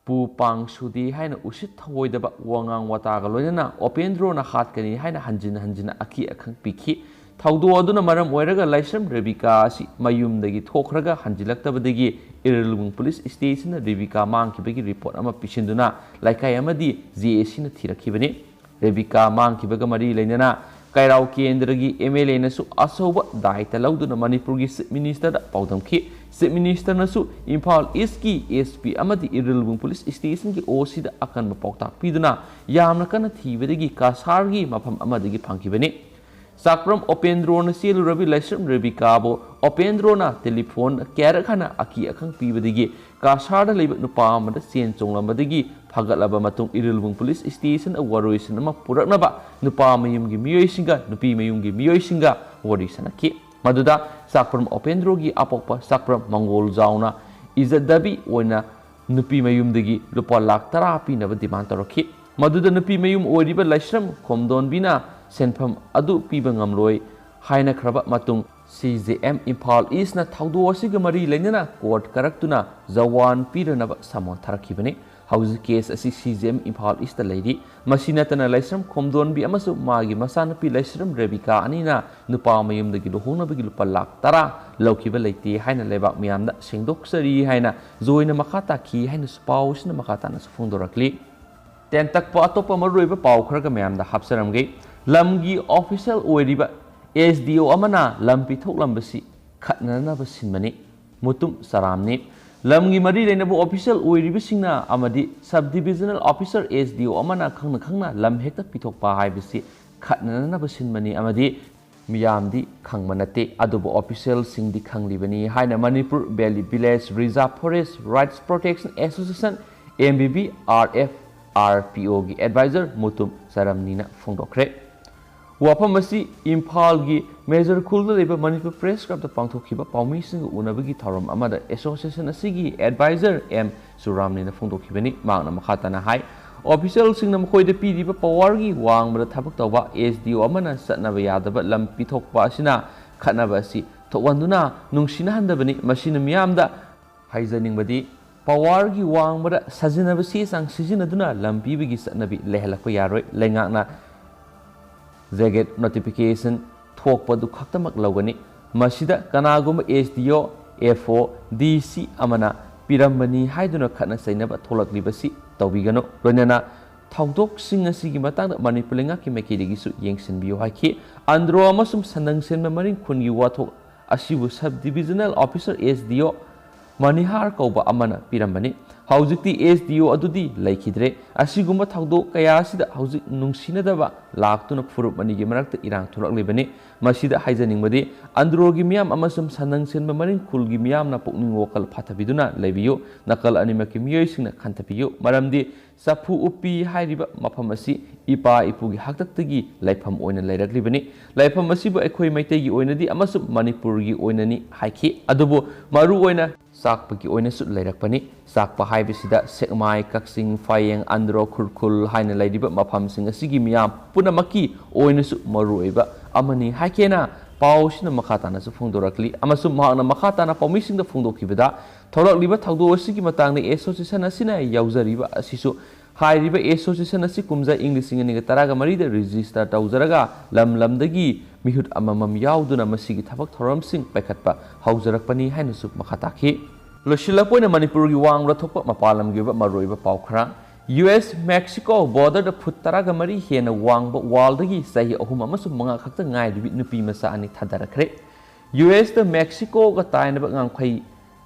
ꯄꯨ ꯄꯥꯡ ꯁꯨꯗꯦ ꯍꯥꯏꯅ ꯎꯁꯤꯠ ꯊꯑꯣꯏꯗꯕ ꯋꯥꯉꯥꯡ ꯋꯥꯇꯥꯒ ꯂꯣꯏꯅꯅ ꯑꯣꯄꯦꯟꯗ꯭ꯔꯣꯅ ꯍꯥꯠꯀꯅꯤ ꯍꯥꯏꯅ ꯍꯟꯖꯤꯟ ꯍꯟꯖꯤꯟꯅ ꯑꯀꯤ ꯑꯈꯪ ꯄꯤꯈꯤ꯫ ꯊꯧꯗꯣꯛ ꯑꯗꯨꯅ ꯃꯔꯝ ꯑꯣꯏꯔꯒ ꯂꯥꯏꯁ꯭ꯔꯝ ꯔꯦꯕꯤꯀꯥ ꯑꯁꯤ ꯃꯌꯨꯝꯗꯒꯤ ꯊꯣꯛꯈ꯭ꯔꯒ ꯍꯟꯖꯤꯜꯂꯛꯇꯕꯗꯒꯤ ꯏꯔꯤꯜꯕꯨꯡ ꯄꯨꯂꯤꯁ ꯁ꯭ꯇꯦꯁꯟꯅ ꯔꯦꯕꯤꯀꯥ ꯃꯥꯡꯈꯤꯕꯒꯤ ꯔꯤꯄꯣꯔꯠ ꯑꯃ ꯄꯤꯁꯤꯟꯗꯨꯅ ꯂꯩꯀꯥꯏ ꯑꯃꯗꯤ ꯖꯦ ꯑꯦ ꯁꯤꯅ ꯊꯤꯔꯛꯈꯤꯕꯅꯤ꯫ ꯔꯦꯕꯤꯀꯥ ꯃꯥꯡꯈꯤꯕꯒ ꯃꯔꯤ ꯂꯩꯅꯅ ꯀꯩꯔꯥꯎ ꯀꯦꯟꯗ꯭ꯔꯒꯤ ꯑꯦꯝ ꯑꯦꯜ ꯑꯦꯅꯁꯨ ꯑꯆꯧꯕ ꯗꯥꯏꯇ ꯂꯧꯗꯨꯅ ꯃꯅꯤꯄꯨꯔꯒꯤ ꯆꯤꯐ ꯃꯤꯅꯤꯁꯇꯔꯗ ꯄꯥꯎꯗꯝꯈꯤ꯫ ꯆꯤꯐ ꯃꯤꯅꯤꯁꯇꯔꯅꯁꯨ ꯏꯝꯐꯥꯜ ꯏꯁꯀꯤ ꯑꯦꯁ ꯄꯤ ꯑꯃꯗꯤ ꯏꯔꯤꯜꯕꯨꯡ ꯄꯨꯂꯤꯁ ꯁ꯭ꯇꯦꯁꯟꯒꯤ ꯑꯣ ꯁꯤꯗ ꯑꯀꯟꯕ ꯄꯥꯎꯇꯥꯛ ꯄꯤꯗꯨꯅ ꯌꯥꯝꯅ ꯀꯟꯅ ꯊꯤꯕꯗꯒꯤ ꯀꯁꯥꯔꯒꯤ ꯃꯐꯝ ꯑꯃꯗꯒꯤ ꯐꯪꯈꯤꯕꯅꯤ꯫ ꯆꯥꯛꯄ꯭ꯔꯝ ꯑꯣꯄꯦꯟꯗ꯭ꯔꯣꯅ ꯆꯦꯜꯂꯨꯔꯕꯤ ꯂꯥꯏꯁ꯭ꯔꯝ ꯔꯦꯕꯤꯀꯥꯕꯨ ꯑꯣꯄꯦꯟꯗ꯭ꯔꯣꯅ ꯇꯦꯂꯤꯐꯣꯟ ꯀꯌꯥꯔꯛ ꯍꯟꯅ ꯑꯀꯤ ꯑꯈꯪ ꯄꯤꯕꯗꯒꯤ ꯀꯁꯥꯔꯗ ꯂꯩꯕ ꯅꯨꯄꯥ ꯑꯃꯗ ꯆꯦꯟ ꯆꯣꯡꯂꯝꯕꯗꯒꯤ ꯐꯒꯠꯂꯕ ꯃꯇꯨꯡ ꯏꯔꯤꯜꯕꯨꯡ ꯄꯨꯂꯤꯁ ꯁ꯭ꯇꯦꯁꯟꯗ ꯋꯥꯔꯣꯏꯁꯤꯟ ꯑꯃ ꯄꯨꯔꯛꯅꯕ ꯅꯨꯄꯥ ꯃꯌꯨꯝꯒꯤ ꯃꯤꯑꯣꯏꯁꯤꯡꯒ ꯅꯨꯄꯤ ꯃꯌꯨꯝꯒꯤ ꯃꯤꯑꯣꯏꯁꯤꯡꯒ ꯋꯥꯔꯤ ꯁꯥꯟꯅꯈꯤ꯫ ꯃꯗꯨꯗ ꯆꯥꯛꯄ꯭ꯔꯝ ꯑꯣꯄꯦꯟꯗ꯭ꯔꯣꯒꯤ ꯑꯄꯣꯛꯄ ꯆꯥꯛꯄ꯭ꯔꯝ ꯃꯪꯒꯣꯜꯖꯥꯎꯅ ꯏꯖꯠꯗꯕꯤ ꯑꯣꯏꯅ ꯅꯨꯄꯤ ꯃꯌꯨꯝꯗꯒꯤ ꯂꯨꯄꯥ ꯂꯥꯈ ꯇꯔꯥ ꯄꯤꯅꯕ ꯗꯤꯃꯥꯟ ꯇꯧꯔꯛꯈꯤ꯫ ꯃꯗꯨꯗ ꯅꯨꯄꯤ ꯃꯌꯨꯝ ꯑꯣꯏꯔꯤꯕ ꯂꯥꯏꯁ꯭ꯔꯝ ꯈꯣꯝꯗꯣꯟꯕꯤꯅ ꯁꯦꯟꯐꯝ ꯑꯗꯨ ꯄꯤꯕ ꯉꯝꯂꯣꯏ ꯍꯥꯏꯅꯈ꯭ꯔꯕ ꯃꯇꯨꯡ, ꯁꯤ ꯖꯦ ꯑꯦꯝ ꯏꯝꯐꯥꯜ ꯏꯁꯅ ꯊꯧꯗꯣꯛ ꯑꯁꯤꯒ ꯃꯔꯤ ꯂꯩꯅꯅ ꯀꯣꯔꯠ ꯀꯥꯔꯛꯇꯨꯅ ꯖꯋꯥꯟ ꯄꯤꯔꯅꯕ ꯁꯃꯣꯟ ꯊꯥꯔꯛꯈꯤꯕꯅꯤ꯫ ꯍꯧꯖꯤꯛ ꯀꯦꯁ ꯑꯁꯤ ꯁꯤ ꯖꯦ ꯑꯦꯝ ꯏꯝꯐꯥꯜ ꯏꯁꯇ ꯂꯩꯔꯤ꯫ ꯃꯁꯤ ꯅꯠꯇꯅ ꯂꯥꯏꯁ꯭ꯔꯝ ꯈꯣꯝꯗꯣꯟꯕꯤ ꯑꯃꯁꯨꯡ ꯃꯥꯒꯤ ꯃꯆꯥꯅꯨꯄꯤ ꯂꯥꯏꯁ꯭ꯔꯝ ꯔꯦꯕꯤꯀꯥ ꯑꯅꯤꯅ ꯅꯨꯄꯥ ꯃꯌꯨꯝꯗꯒꯤ ꯂꯨꯍꯣꯡꯅꯕꯒꯤ ꯂꯨꯄꯥ ꯂꯥꯈ ꯇꯔꯥ ꯂꯧꯈꯤꯕ ꯂꯩꯇꯦ ꯍꯥꯏꯅ ꯂꯩꯕꯥꯛ ꯃꯤꯌꯥꯝꯗ ꯁꯦꯡꯗꯣꯛꯆꯔꯤ ꯍꯥꯏꯅ ꯖꯣꯏꯅ ꯃꯈꯥ ꯇꯥꯈꯤ ꯍꯥꯏꯅꯁꯨ ꯄꯥꯎ ꯑꯁꯤꯅ ꯃꯈꯥ ꯇꯥꯅꯁꯨ ꯐꯣꯡꯗꯣꯔꯛꯂꯤ꯫ ꯇꯦꯟꯇꯛꯄ ꯑꯇꯣꯞꯄ ꯃꯔꯨꯑꯣꯏꯕ ꯄꯥꯎ ꯈꯔꯒ ꯃꯌꯥꯝꯗ ꯍꯥꯞꯆꯔꯝꯒꯦ꯫ ꯂꯝꯒꯤ ꯑꯣꯐꯤꯁꯤꯌꯦꯜ ꯑꯣꯏꯔꯤꯕ ꯑꯦꯁ ꯗꯤ ꯑꯣ ꯑꯃꯅ ꯂꯝ ꯄꯤꯊꯣꯛꯂꯝꯕꯁꯤ ꯈꯠꯅꯅꯕ ꯁꯤꯟꯕꯅꯤ꯫ ꯃꯨꯇꯨꯝ ꯆꯔꯥꯝꯅꯤ꯫ ꯂꯝꯒꯤ ꯃꯔꯤ ꯂꯩꯅꯕ official ꯑꯣꯏꯔꯤꯕꯁꯤꯡꯅ ꯑꯃꯗꯤ sub divisional officer, S D O, ꯑꯃꯅ ꯈꯪꯅ ꯈꯪꯅ ꯂꯝ ꯍꯦꯛꯇ ꯄꯤꯊꯣꯛꯄ ꯍꯥꯏꯕꯁꯤ ꯈꯠꯅꯅꯅꯕ ꯁꯤꯟꯕꯅꯤ ꯑꯃꯗꯤ ꯃꯤꯌꯥꯝꯗꯤ ꯈꯪꯕ ꯅꯠꯇꯦ, ꯑꯗꯨꯕꯨ officialꯁꯤꯡꯗꯤ ꯈꯪꯂꯤꯕꯅꯤ ꯍꯥꯏꯅ Manipur Valley Village Reserve Forest Rights Protection Association, M V V R F R P Oꯒꯤ advisor Mutum ꯆꯔꯝꯅꯤꯅ ꯐꯣꯡꯗꯣꯛꯈ꯭ꯔꯦ꯫ ꯋꯥꯐꯝ ꯑꯁꯤ ꯏꯝꯐꯥꯜꯒꯤ ꯃꯦꯖꯔ ꯈꯨꯜꯗ ꯂꯩꯕ ꯃꯅꯤꯄꯨꯔ ꯄ꯭ꯔꯦꯁ ꯀ꯭ꯂꯕꯇ ꯄꯥꯡꯊꯣꯛꯈꯤꯕ ꯄꯥꯎꯃꯤꯁꯤꯡꯒ ꯎꯅꯕꯒꯤ ꯊꯧꯔꯝ ꯑꯃꯗ association ꯑꯁꯤꯒꯤ advisor M ꯆꯨꯔꯥꯝꯅꯤꯅ ꯐꯣꯡꯗꯣꯛꯈꯤꯕꯅꯤ꯫ ꯃꯍꯥꯛꯅ ꯃꯈꯥ ꯇꯥꯅ ꯍꯥꯏ, officialꯁꯤꯡꯅ ꯃꯈꯣꯏꯗ ꯄꯤꯔꯤꯕ powerꯒꯤ ꯋꯥꯡꯃꯗ ꯊꯕꯛ ꯇꯧꯕ S D O ꯑꯃꯅ ꯆꯠꯅꯕ ꯌꯥꯗꯕ ꯂꯝ ꯄꯤꯊꯣꯛꯄ ꯑꯁꯤꯅ ꯈꯠꯅꯕ ꯑꯁꯤ ꯊꯣꯛꯍꯟꯗꯨꯅ ꯅꯨꯡꯁꯤꯅꯍꯟꯗꯕꯅꯤ꯫ ꯃꯁꯤꯅ ꯃꯤꯌꯥꯝꯗ ꯍꯥꯏꯖꯅꯤꯡꯕꯗꯤ, powerꯒꯤ ꯋꯥꯡꯃꯗ ꯁꯥꯖꯤꯟꯅꯕ ꯆꯦ ꯆꯥꯡ ꯁꯤꯖꯤꯟꯅꯗꯨꯅ ꯂꯝ ꯄꯤꯕꯒꯤ ꯆꯠꯅꯕꯤ ꯂꯩꯍꯜꯂꯛꯄ ꯌꯥꯔꯣꯏ꯫ ꯂꯩꯉꯥꯛꯅ gazette notification ꯊꯣꯛꯄꯗꯨ ꯈꯛꯇꯃꯛ ꯂꯧꯒꯅꯤ꯫ ꯃꯁꯤꯗ ꯀꯅꯥꯒꯨꯝꯕ S D O, F O, D C ꯑꯃꯅ ꯄꯤꯔꯝꯕꯅꯤ ꯍꯥꯏꯗꯨꯅ ꯈꯠꯅ ꯆꯩꯅꯕ ꯊꯣꯛꯂꯛꯂꯤꯕꯁꯤ ꯇꯧꯕꯤꯒꯅꯨ꯫ ꯂꯣꯏꯅꯅ ꯊꯧꯗꯣꯛꯁꯤꯡ ꯑꯁꯤꯒꯤ ꯃꯇꯥꯡꯗ ꯃꯅꯤꯄꯨꯔ ꯂꯩꯉꯥꯛꯀꯤ ꯃꯥꯏꯀꯩꯗꯒꯤꯁꯨ ꯌꯦꯡꯁꯤꯟꯕꯤꯌꯨ ꯍꯥꯏꯈꯤ꯫ ꯑꯟꯗ꯭ꯔꯣ ꯑꯃꯁꯨꯡ ꯁꯟꯗꯪ ꯁꯦꯟꯕ ꯃꯔꯤꯡ ꯈꯨꯟꯒꯤ ꯋꯥꯊꯣꯛ ꯑꯁꯤꯕꯨ sub divisional officer, S D O, ꯃꯅꯤꯍꯥꯔ ꯀꯧꯕ ꯑꯃꯅ ꯄꯤꯔꯝꯕꯅꯤ꯫ ꯍꯧꯖꯤꯛꯇꯤ S D O ꯑꯗꯨꯗꯤ ꯂꯩꯈꯤꯗ꯭ꯔꯦ꯫ ꯑꯁꯤꯒꯨꯝꯕ ꯊꯧꯗꯣꯛ ꯀꯌꯥ ꯑꯁꯤꯗ ꯍꯧꯖꯤꯛ ꯅꯨꯡꯁꯤꯅꯗꯕ ꯂꯥꯛꯇꯨꯅ ꯐꯨꯔꯨꯞ ꯑꯅꯤꯒꯤ ꯃꯔꯛꯇ ꯏꯔꯥꯡ ꯊꯣꯛꯂꯛꯂꯤꯕꯅꯤ꯫ ꯃꯁꯤꯗ ꯍꯥꯏꯖꯅꯤꯡꯕꯗꯤ, ꯑꯟꯗ꯭ꯔꯣꯒꯤ ꯃꯤꯌꯥꯝ ꯑꯃꯁꯨꯡ ꯁꯟꯗꯪ ꯁꯦꯟꯕ ꯃꯔꯤꯡ ꯈꯨꯜꯒꯤ ꯃꯤꯌꯥꯝꯅ ꯄꯨꯛꯅꯤꯡ ꯋꯥꯈꯜ ꯐꯥꯊꯕꯤꯗꯨꯅ ꯂꯩꯕꯤꯌꯨ꯫ ꯅꯥꯀꯜ ꯑꯅꯤꯃꯛꯀꯤ ꯃꯤꯑꯣꯏꯁꯤꯡꯅ ꯈꯟꯊꯕꯤꯌꯨ, ꯃꯔꯝꯗꯤ ꯆꯐꯨ ꯎꯞꯄꯤ ꯍꯥꯏꯔꯤꯕ ꯃꯐꯝ ꯑꯁꯤ ꯏꯄꯥ ꯏꯄꯨꯒꯤ ꯍꯥꯛꯇꯛꯇꯒꯤ ꯂꯩꯐꯝ ꯑꯣꯏꯅ ꯂꯩꯔꯛꯂꯤꯕꯅꯤ꯫ ꯂꯩꯐꯝ ꯑꯁꯤꯕꯨ ꯑꯩꯈꯣꯏ ꯃꯩꯇꯩꯒꯤ ꯑꯣꯏꯅꯗꯤ ꯑꯃꯁꯨꯡ ꯃꯅꯤꯄꯨꯔꯒꯤ ꯑꯣꯏꯅꯅꯤ ꯍꯥꯏꯈꯤ꯫ ꯑꯗꯨꯕꯨ ꯃꯔꯨ ꯑꯣꯏꯅ ꯆꯥꯛꯄꯒꯤ ꯑꯣꯏꯅꯁꯨ ꯂꯩꯔꯛꯄꯅꯤ꯫ ꯆꯥꯛꯄ ꯍꯥꯏꯕꯁꯤꯗ ꯁꯦꯛꯃꯥꯏ, ꯀꯛꯆꯤꯡ, ꯐꯥꯌꯦꯡ, ꯑꯟꯗ꯭ꯔꯣ, ꯈꯨꯔꯈꯨꯜ ꯍꯥꯏꯅ ꯂꯩꯔꯤꯕ ꯃꯐꯝꯁꯤꯡ ꯑꯁꯤꯒꯤ ꯃꯤꯌꯥꯝ ꯄꯨꯝꯅꯃꯛꯀꯤ ꯑꯣꯏꯅꯁꯨ ꯃꯔꯨꯑꯣꯏꯕ ꯑꯃꯅꯤ ꯍꯥꯏꯈꯤꯅ ꯄꯥꯎꯁꯤꯅ ꯃꯈꯥ ꯇꯥꯅꯁꯨ ꯐꯣꯡꯗꯣꯔꯛꯂꯤ꯫ ꯑꯃꯁꯨꯡ ꯃꯍꯥꯛꯅ ꯃꯈꯥ ꯇꯥꯅ ꯄꯥꯎꯃꯤꯁꯤꯡꯗ ꯐꯣꯡꯗꯣꯛꯈꯤꯕꯗ, ꯊꯣꯛꯂꯛꯂꯤꯕ ꯊꯧꯗꯣꯛ ꯑꯁꯤꯒꯤ ꯃꯇꯥꯡꯗ association ꯑꯁꯤꯅ ꯌꯥꯎꯖꯔꯤꯕ ꯑꯁꯤꯁꯨ ꯍꯥꯏꯔꯤꯕ association ꯑꯁꯤ ꯀꯨꯝꯖꯥ ꯏꯪ ꯂꯤꯁꯤꯡ ꯑꯅꯤꯒ ꯇꯔꯥꯒ ꯃꯔꯤꯗ register ꯇꯧꯖꯔꯒ ꯂꯝ ꯂꯝꯗꯒꯤ ꯃꯤꯍꯨꯠ ꯑꯃꯃꯝ ꯌꯥꯎꯗꯨꯅ ꯃꯁꯤꯒꯤ ꯊꯕꯛ ꯊꯧꯔꯝꯁꯤꯡ ꯄꯥꯏꯈꯠꯄ ꯍꯧꯖꯔꯛꯄꯅꯤ ꯍꯥꯏꯅꯁꯨ ꯃꯈꯥ ꯇꯥꯈꯤ꯫ ꯂꯣꯏꯁꯤꯜꯂꯛꯄ ꯑꯣꯏꯅ ꯃꯅꯤꯄꯨꯔꯒꯤ ꯋꯥꯡꯃꯗ ꯊꯣꯛꯄ ꯃꯄꯥꯟ ꯂꯝꯒꯤ ꯑꯣꯏꯕ ꯃꯔꯨꯑꯣꯏꯕ ꯄꯥꯎ ꯈꯔ꯫ U S Mexico borderꯗ ꯐꯨꯠ ꯇꯔꯥꯒ ꯃꯔꯤ ꯍꯦꯟꯅ ꯋꯥꯡꯕ wallꯗꯒꯤ ꯆꯍꯤ ꯑꯍꯨꯝ ꯑꯃꯁꯨꯡ ꯃꯉꯥ ꯈꯛꯇ ꯉꯥꯏꯔꯤꯕꯤ ꯅꯨꯄꯤ ꯃꯆꯥ ꯑꯅꯤ ꯊꯥꯗꯔꯛꯈ꯭ꯔꯦ꯫ U Sꯇ Mexicoꯒ ꯇꯥꯏꯅꯕ ꯉꯝꯈꯩ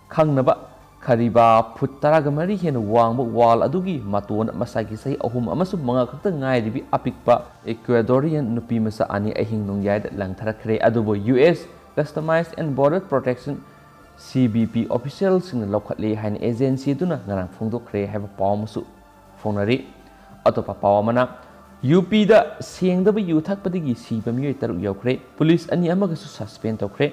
ꯈꯪꯅꯕ ꯈꯔꯤꯕꯥ ꯐꯨꯠ ꯇꯔꯥꯒ ꯃꯔꯤ ꯍꯦꯟꯅ ꯋꯥꯡꯕ ꯋꯥꯜ ꯑꯗꯨꯒꯤ ꯃꯇꯣꯟꯗ ꯃꯁꯥꯒꯤ ꯆꯍꯤ ꯑꯍꯨꯝ ꯑꯃꯁꯨꯡ ꯃꯉꯥ ꯈꯛꯇ ꯉꯥꯏꯔꯤꯕꯤ ꯑꯄꯤꯛꯄ ꯏꯀ꯭ꯋꯦꯗꯣꯔꯤꯌꯟ ꯅꯨꯄꯤ ꯃꯆꯥ ꯑꯅꯤ ꯑꯍꯤꯡ ꯅꯣꯡꯌꯥꯏꯗ ꯂꯪꯊꯔꯛꯈ꯭ꯔꯦ꯫ ꯑꯗꯨꯕꯨ U S Customs and Border Protection, C B P, ꯑꯣꯐꯤꯁꯤꯌꯦꯜꯁꯤꯡꯅ ꯂꯧꯈꯠꯂꯦ ꯍꯥꯏꯅ ꯑꯦꯖꯦꯟꯁꯤ ꯑꯗꯨꯅ ꯉꯔꯥꯡ ꯐꯣꯡꯗꯣꯛꯈ꯭ꯔꯦ ꯍꯥꯏꯕ ꯄꯥꯎ ꯑꯃꯁꯨ ꯐꯣꯡꯅꯔꯤ꯫ ꯑꯇꯣꯞꯄ ꯄꯥꯎ ꯑꯃꯅ, ꯌꯨ ꯄꯤꯗ ꯁꯦꯡꯗꯕ ꯌꯨ ꯊꯛꯄꯗꯒꯤ ꯁꯤꯕ ꯃꯤꯑꯣꯏ ꯇꯔꯨꯛ ꯌꯥꯎꯈ꯭ꯔꯦ꯫ ꯄꯨꯂꯤꯁ ꯑꯅꯤ ꯑꯃꯒꯁꯨ ꯁꯁꯄꯦꯟ ꯇꯧꯈ꯭ꯔꯦ꯫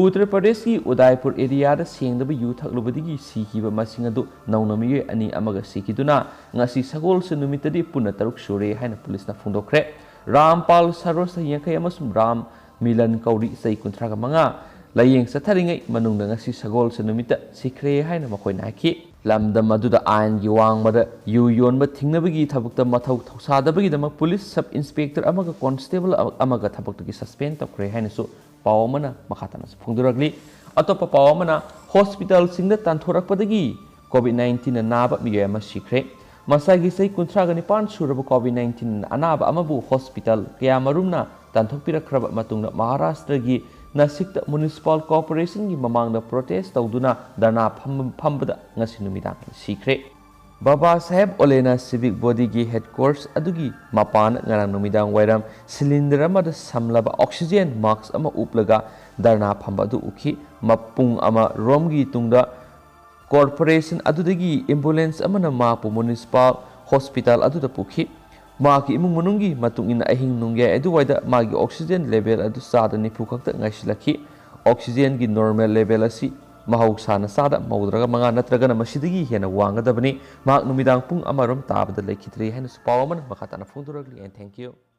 ꯎꯠꯇꯔ ꯄ꯭ꯔꯗꯦꯁꯀꯤ ꯎꯗꯥꯏꯄꯨꯔ ꯑꯦꯔꯤꯌꯥꯗ ꯁꯦꯡꯗꯕ ꯌꯨ ꯊꯛꯂꯨꯕꯗꯒꯤ ꯁꯤꯈꯤꯕ ꯃꯁꯤꯡ ꯑꯗꯨ ꯅꯧꯅ ꯃꯤꯑꯣꯏ ꯑꯅꯤ ꯑꯃꯒ ꯁꯤꯈꯤꯗꯨꯅ ꯉꯁꯤ ꯁꯒꯣꯜꯁꯦꯟ ꯅꯨꯃꯤꯠꯇꯗꯤ ꯄꯨꯟꯅ ꯇꯔꯨꯛ ꯁꯨꯔꯦ ꯍꯥꯏꯅ ꯄꯨꯂꯤꯁꯅ ꯐꯣꯡꯗꯣꯛꯈ꯭ꯔꯦ꯫ ꯔꯥꯝꯄꯥꯜ ꯁꯔꯣꯁ ꯌꯥꯡꯈꯩ ꯑꯃꯁꯨꯡ ꯔꯥꯝ ꯃꯤꯂꯟ ꯀꯧꯔꯤ, ꯆꯍꯤ ꯀꯨꯟꯊ꯭ꯔꯥꯒ ꯃꯉꯥ, ꯂꯥꯌꯦꯡ ꯆꯠꯊꯔꯤꯉꯩ ꯃꯅꯨꯡꯗ ꯉꯁꯤ ꯁꯒꯣꯜꯁꯦꯟ ꯅꯨꯃꯤꯠꯇ ꯁꯤꯈ꯭ꯔꯦ ꯍꯥꯏꯅ ꯃꯈꯣꯏꯅ ꯍꯥꯏꯈꯤ꯫ ꯂꯝꯗꯝ ꯑꯗꯨꯗ ꯑꯥꯏꯟꯒꯤ ꯋꯥꯡꯃꯗ ꯌꯨ ꯌꯣꯟꯕ ꯊꯤꯡꯅꯕꯒꯤ ꯊꯕꯛꯇ ꯃꯊꯧ ꯊꯧꯁꯥꯗꯕꯒꯤꯗꯃꯛ ꯄꯨꯂꯤꯁ ꯁꯕ ꯏꯟꯁꯄꯦꯛꯇꯔ ꯑꯃꯒ ꯀꯣꯟꯁꯇꯦꯕꯜ ꯑꯃꯒ ꯊꯕꯛꯇꯒꯤ ꯁꯁꯄꯦꯟ ꯇꯧꯈ꯭ꯔꯦ ꯍꯥꯏꯅꯁꯨ ꯄꯥꯎ ꯑꯃꯅ ꯃꯈꯥ ꯇꯥꯅꯁꯨ ꯐꯣꯡꯗꯣꯔꯛꯂꯤ꯫ ꯑꯇꯣꯞꯄ ꯄꯥꯎ ꯑꯃꯅ, ꯍꯣꯁꯄꯤꯇꯥꯜꯁꯤꯡꯗ ꯇꯥꯟꯊꯣꯔꯛꯄꯗꯒꯤ ꯀꯣꯚꯤꯗ ꯅꯥꯏꯟꯇꯤꯟꯅ ꯅꯥꯕ ꯃꯤꯑꯣꯏ ꯑꯃ ꯁꯤꯈ꯭ꯔꯦ꯫ ꯃꯁꯥꯒꯤ ꯆꯍꯤ ꯀꯨꯟꯊ꯭ꯔꯥꯒ ꯅꯤꯄꯥꯟ ꯁꯨꯔꯕ ꯀꯣꯚꯤꯗ ꯅꯥꯏꯟꯇꯤꯟ ꯑꯅꯥꯕ ꯑꯃꯕꯨ ꯍꯣꯁꯄꯤꯇꯥꯜ ꯀꯌꯥꯃꯔꯨꯝꯅ ꯇꯥꯟꯊꯣꯛꯄꯤꯔꯛꯈ꯭ꯔꯕ ꯃꯇꯨꯡꯗ ꯃꯍꯥꯔꯥꯁꯇ꯭ꯔꯒꯤ ꯅꯥꯁꯤꯛꯇ ꯃ꯭ꯌꯨꯅꯤꯁꯤꯄꯥꯜ ꯀꯣꯔꯄꯣꯔꯦꯁꯟꯒꯤ ꯃꯃꯥꯡꯗ ꯄ꯭ꯔꯣꯇꯦꯁ ꯇꯧꯗꯨꯅ ꯙꯔꯅꯥ ꯐꯝ-, ꯐꯝꯕꯗ ꯉꯁꯤ ꯅꯨꯃꯤꯗꯥꯡ ꯁꯤꯈ꯭ꯔꯦ꯫ ꯕꯥꯕꯥ ꯁꯥꯍꯦꯕ ꯑꯣꯂꯦꯅꯥ ꯁꯤꯚꯤꯛ ꯕꯣꯗꯤꯒꯤ ꯍꯦꯗꯀ꯭ꯋꯥꯔꯇꯔꯁ ꯑꯗꯨꯒꯤ ꯃꯄꯥꯟꯗ ꯉꯔꯥꯡ ꯅꯨꯃꯤꯗꯥꯡ ꯋꯥꯏꯔꯝ ꯁꯤꯂꯤꯟꯗꯔ ꯑꯃꯗ ꯁꯝꯂꯕ ꯑꯣꯛꯁꯤꯖꯦꯟ ꯃꯥꯛꯁ ꯑꯃ ꯎꯞꯂꯒ ꯙꯔꯅꯥ ꯐꯝꯕ ꯑꯗꯨ ꯎꯈꯤ꯫ ꯃ-, ꯄꯨꯡ ꯑꯃ ꯔꯣꯝꯒꯤ ꯇꯨꯡꯗ ꯀꯣꯔꯄꯣꯔꯦꯁꯟ ꯑꯗꯨꯗꯒꯤ ꯑꯦꯝꯕꯨꯂꯦꯟꯁ ꯑꯃꯅ ꯃꯍꯥꯛꯄꯨ ꯃ꯭ꯌꯨꯅꯤꯁꯤꯄꯥꯜ ꯍꯣꯁꯄꯤꯇꯥꯜ ꯑꯗꯨꯗ ꯄꯨꯈꯤ꯫ ꯃꯍꯥꯛꯀꯤ ꯏꯃꯨꯡ ꯃꯅꯨꯡꯒꯤ ꯃꯇꯨꯡ ꯏꯟꯅ ꯑꯍꯤꯡ ꯅꯣꯡꯌꯥꯏ ꯑꯗꯨꯋꯥꯏꯗ ꯃꯥꯒꯤ ꯑꯣꯛꯁꯤꯖꯦꯟ ꯂꯦꯚꯦꯜ ꯑꯗꯨ ꯆꯥꯗ ꯅꯤꯐꯨ ꯈꯛꯇ ꯉꯥꯏꯁꯤꯜꯂꯛꯈꯤ꯫ ꯑꯣꯛꯁꯤꯖꯦꯟꯒꯤ ꯅꯣꯔꯃꯦꯜ ꯂꯦꯚꯦꯜ ꯑꯁꯤ ꯃꯍꯧꯁꯥꯅ ꯆꯥꯗ ꯃꯧꯗ꯭ꯔꯒ ꯃꯉꯥ ꯅꯠꯇ꯭ꯔꯒꯅ ꯃꯁꯤꯗꯒꯤ ꯍꯦꯟꯅ ꯋꯥꯡꯒꯗꯕꯅꯤ꯫ ꯃꯍꯥꯛ ꯅꯨꯃꯤꯗꯥꯡ ꯄꯨꯡ ꯑꯃꯔꯣꯝ ꯇꯥꯕꯗ ꯂꯩꯈꯤꯗ꯭ꯔꯦ ꯍꯥꯏꯅꯁꯨ ꯄꯥꯎ ꯑꯃꯅ ꯃꯈꯥ ꯇꯥꯅ ꯐꯣꯡꯗꯣꯔꯛꯂꯤ꯫ And thank you.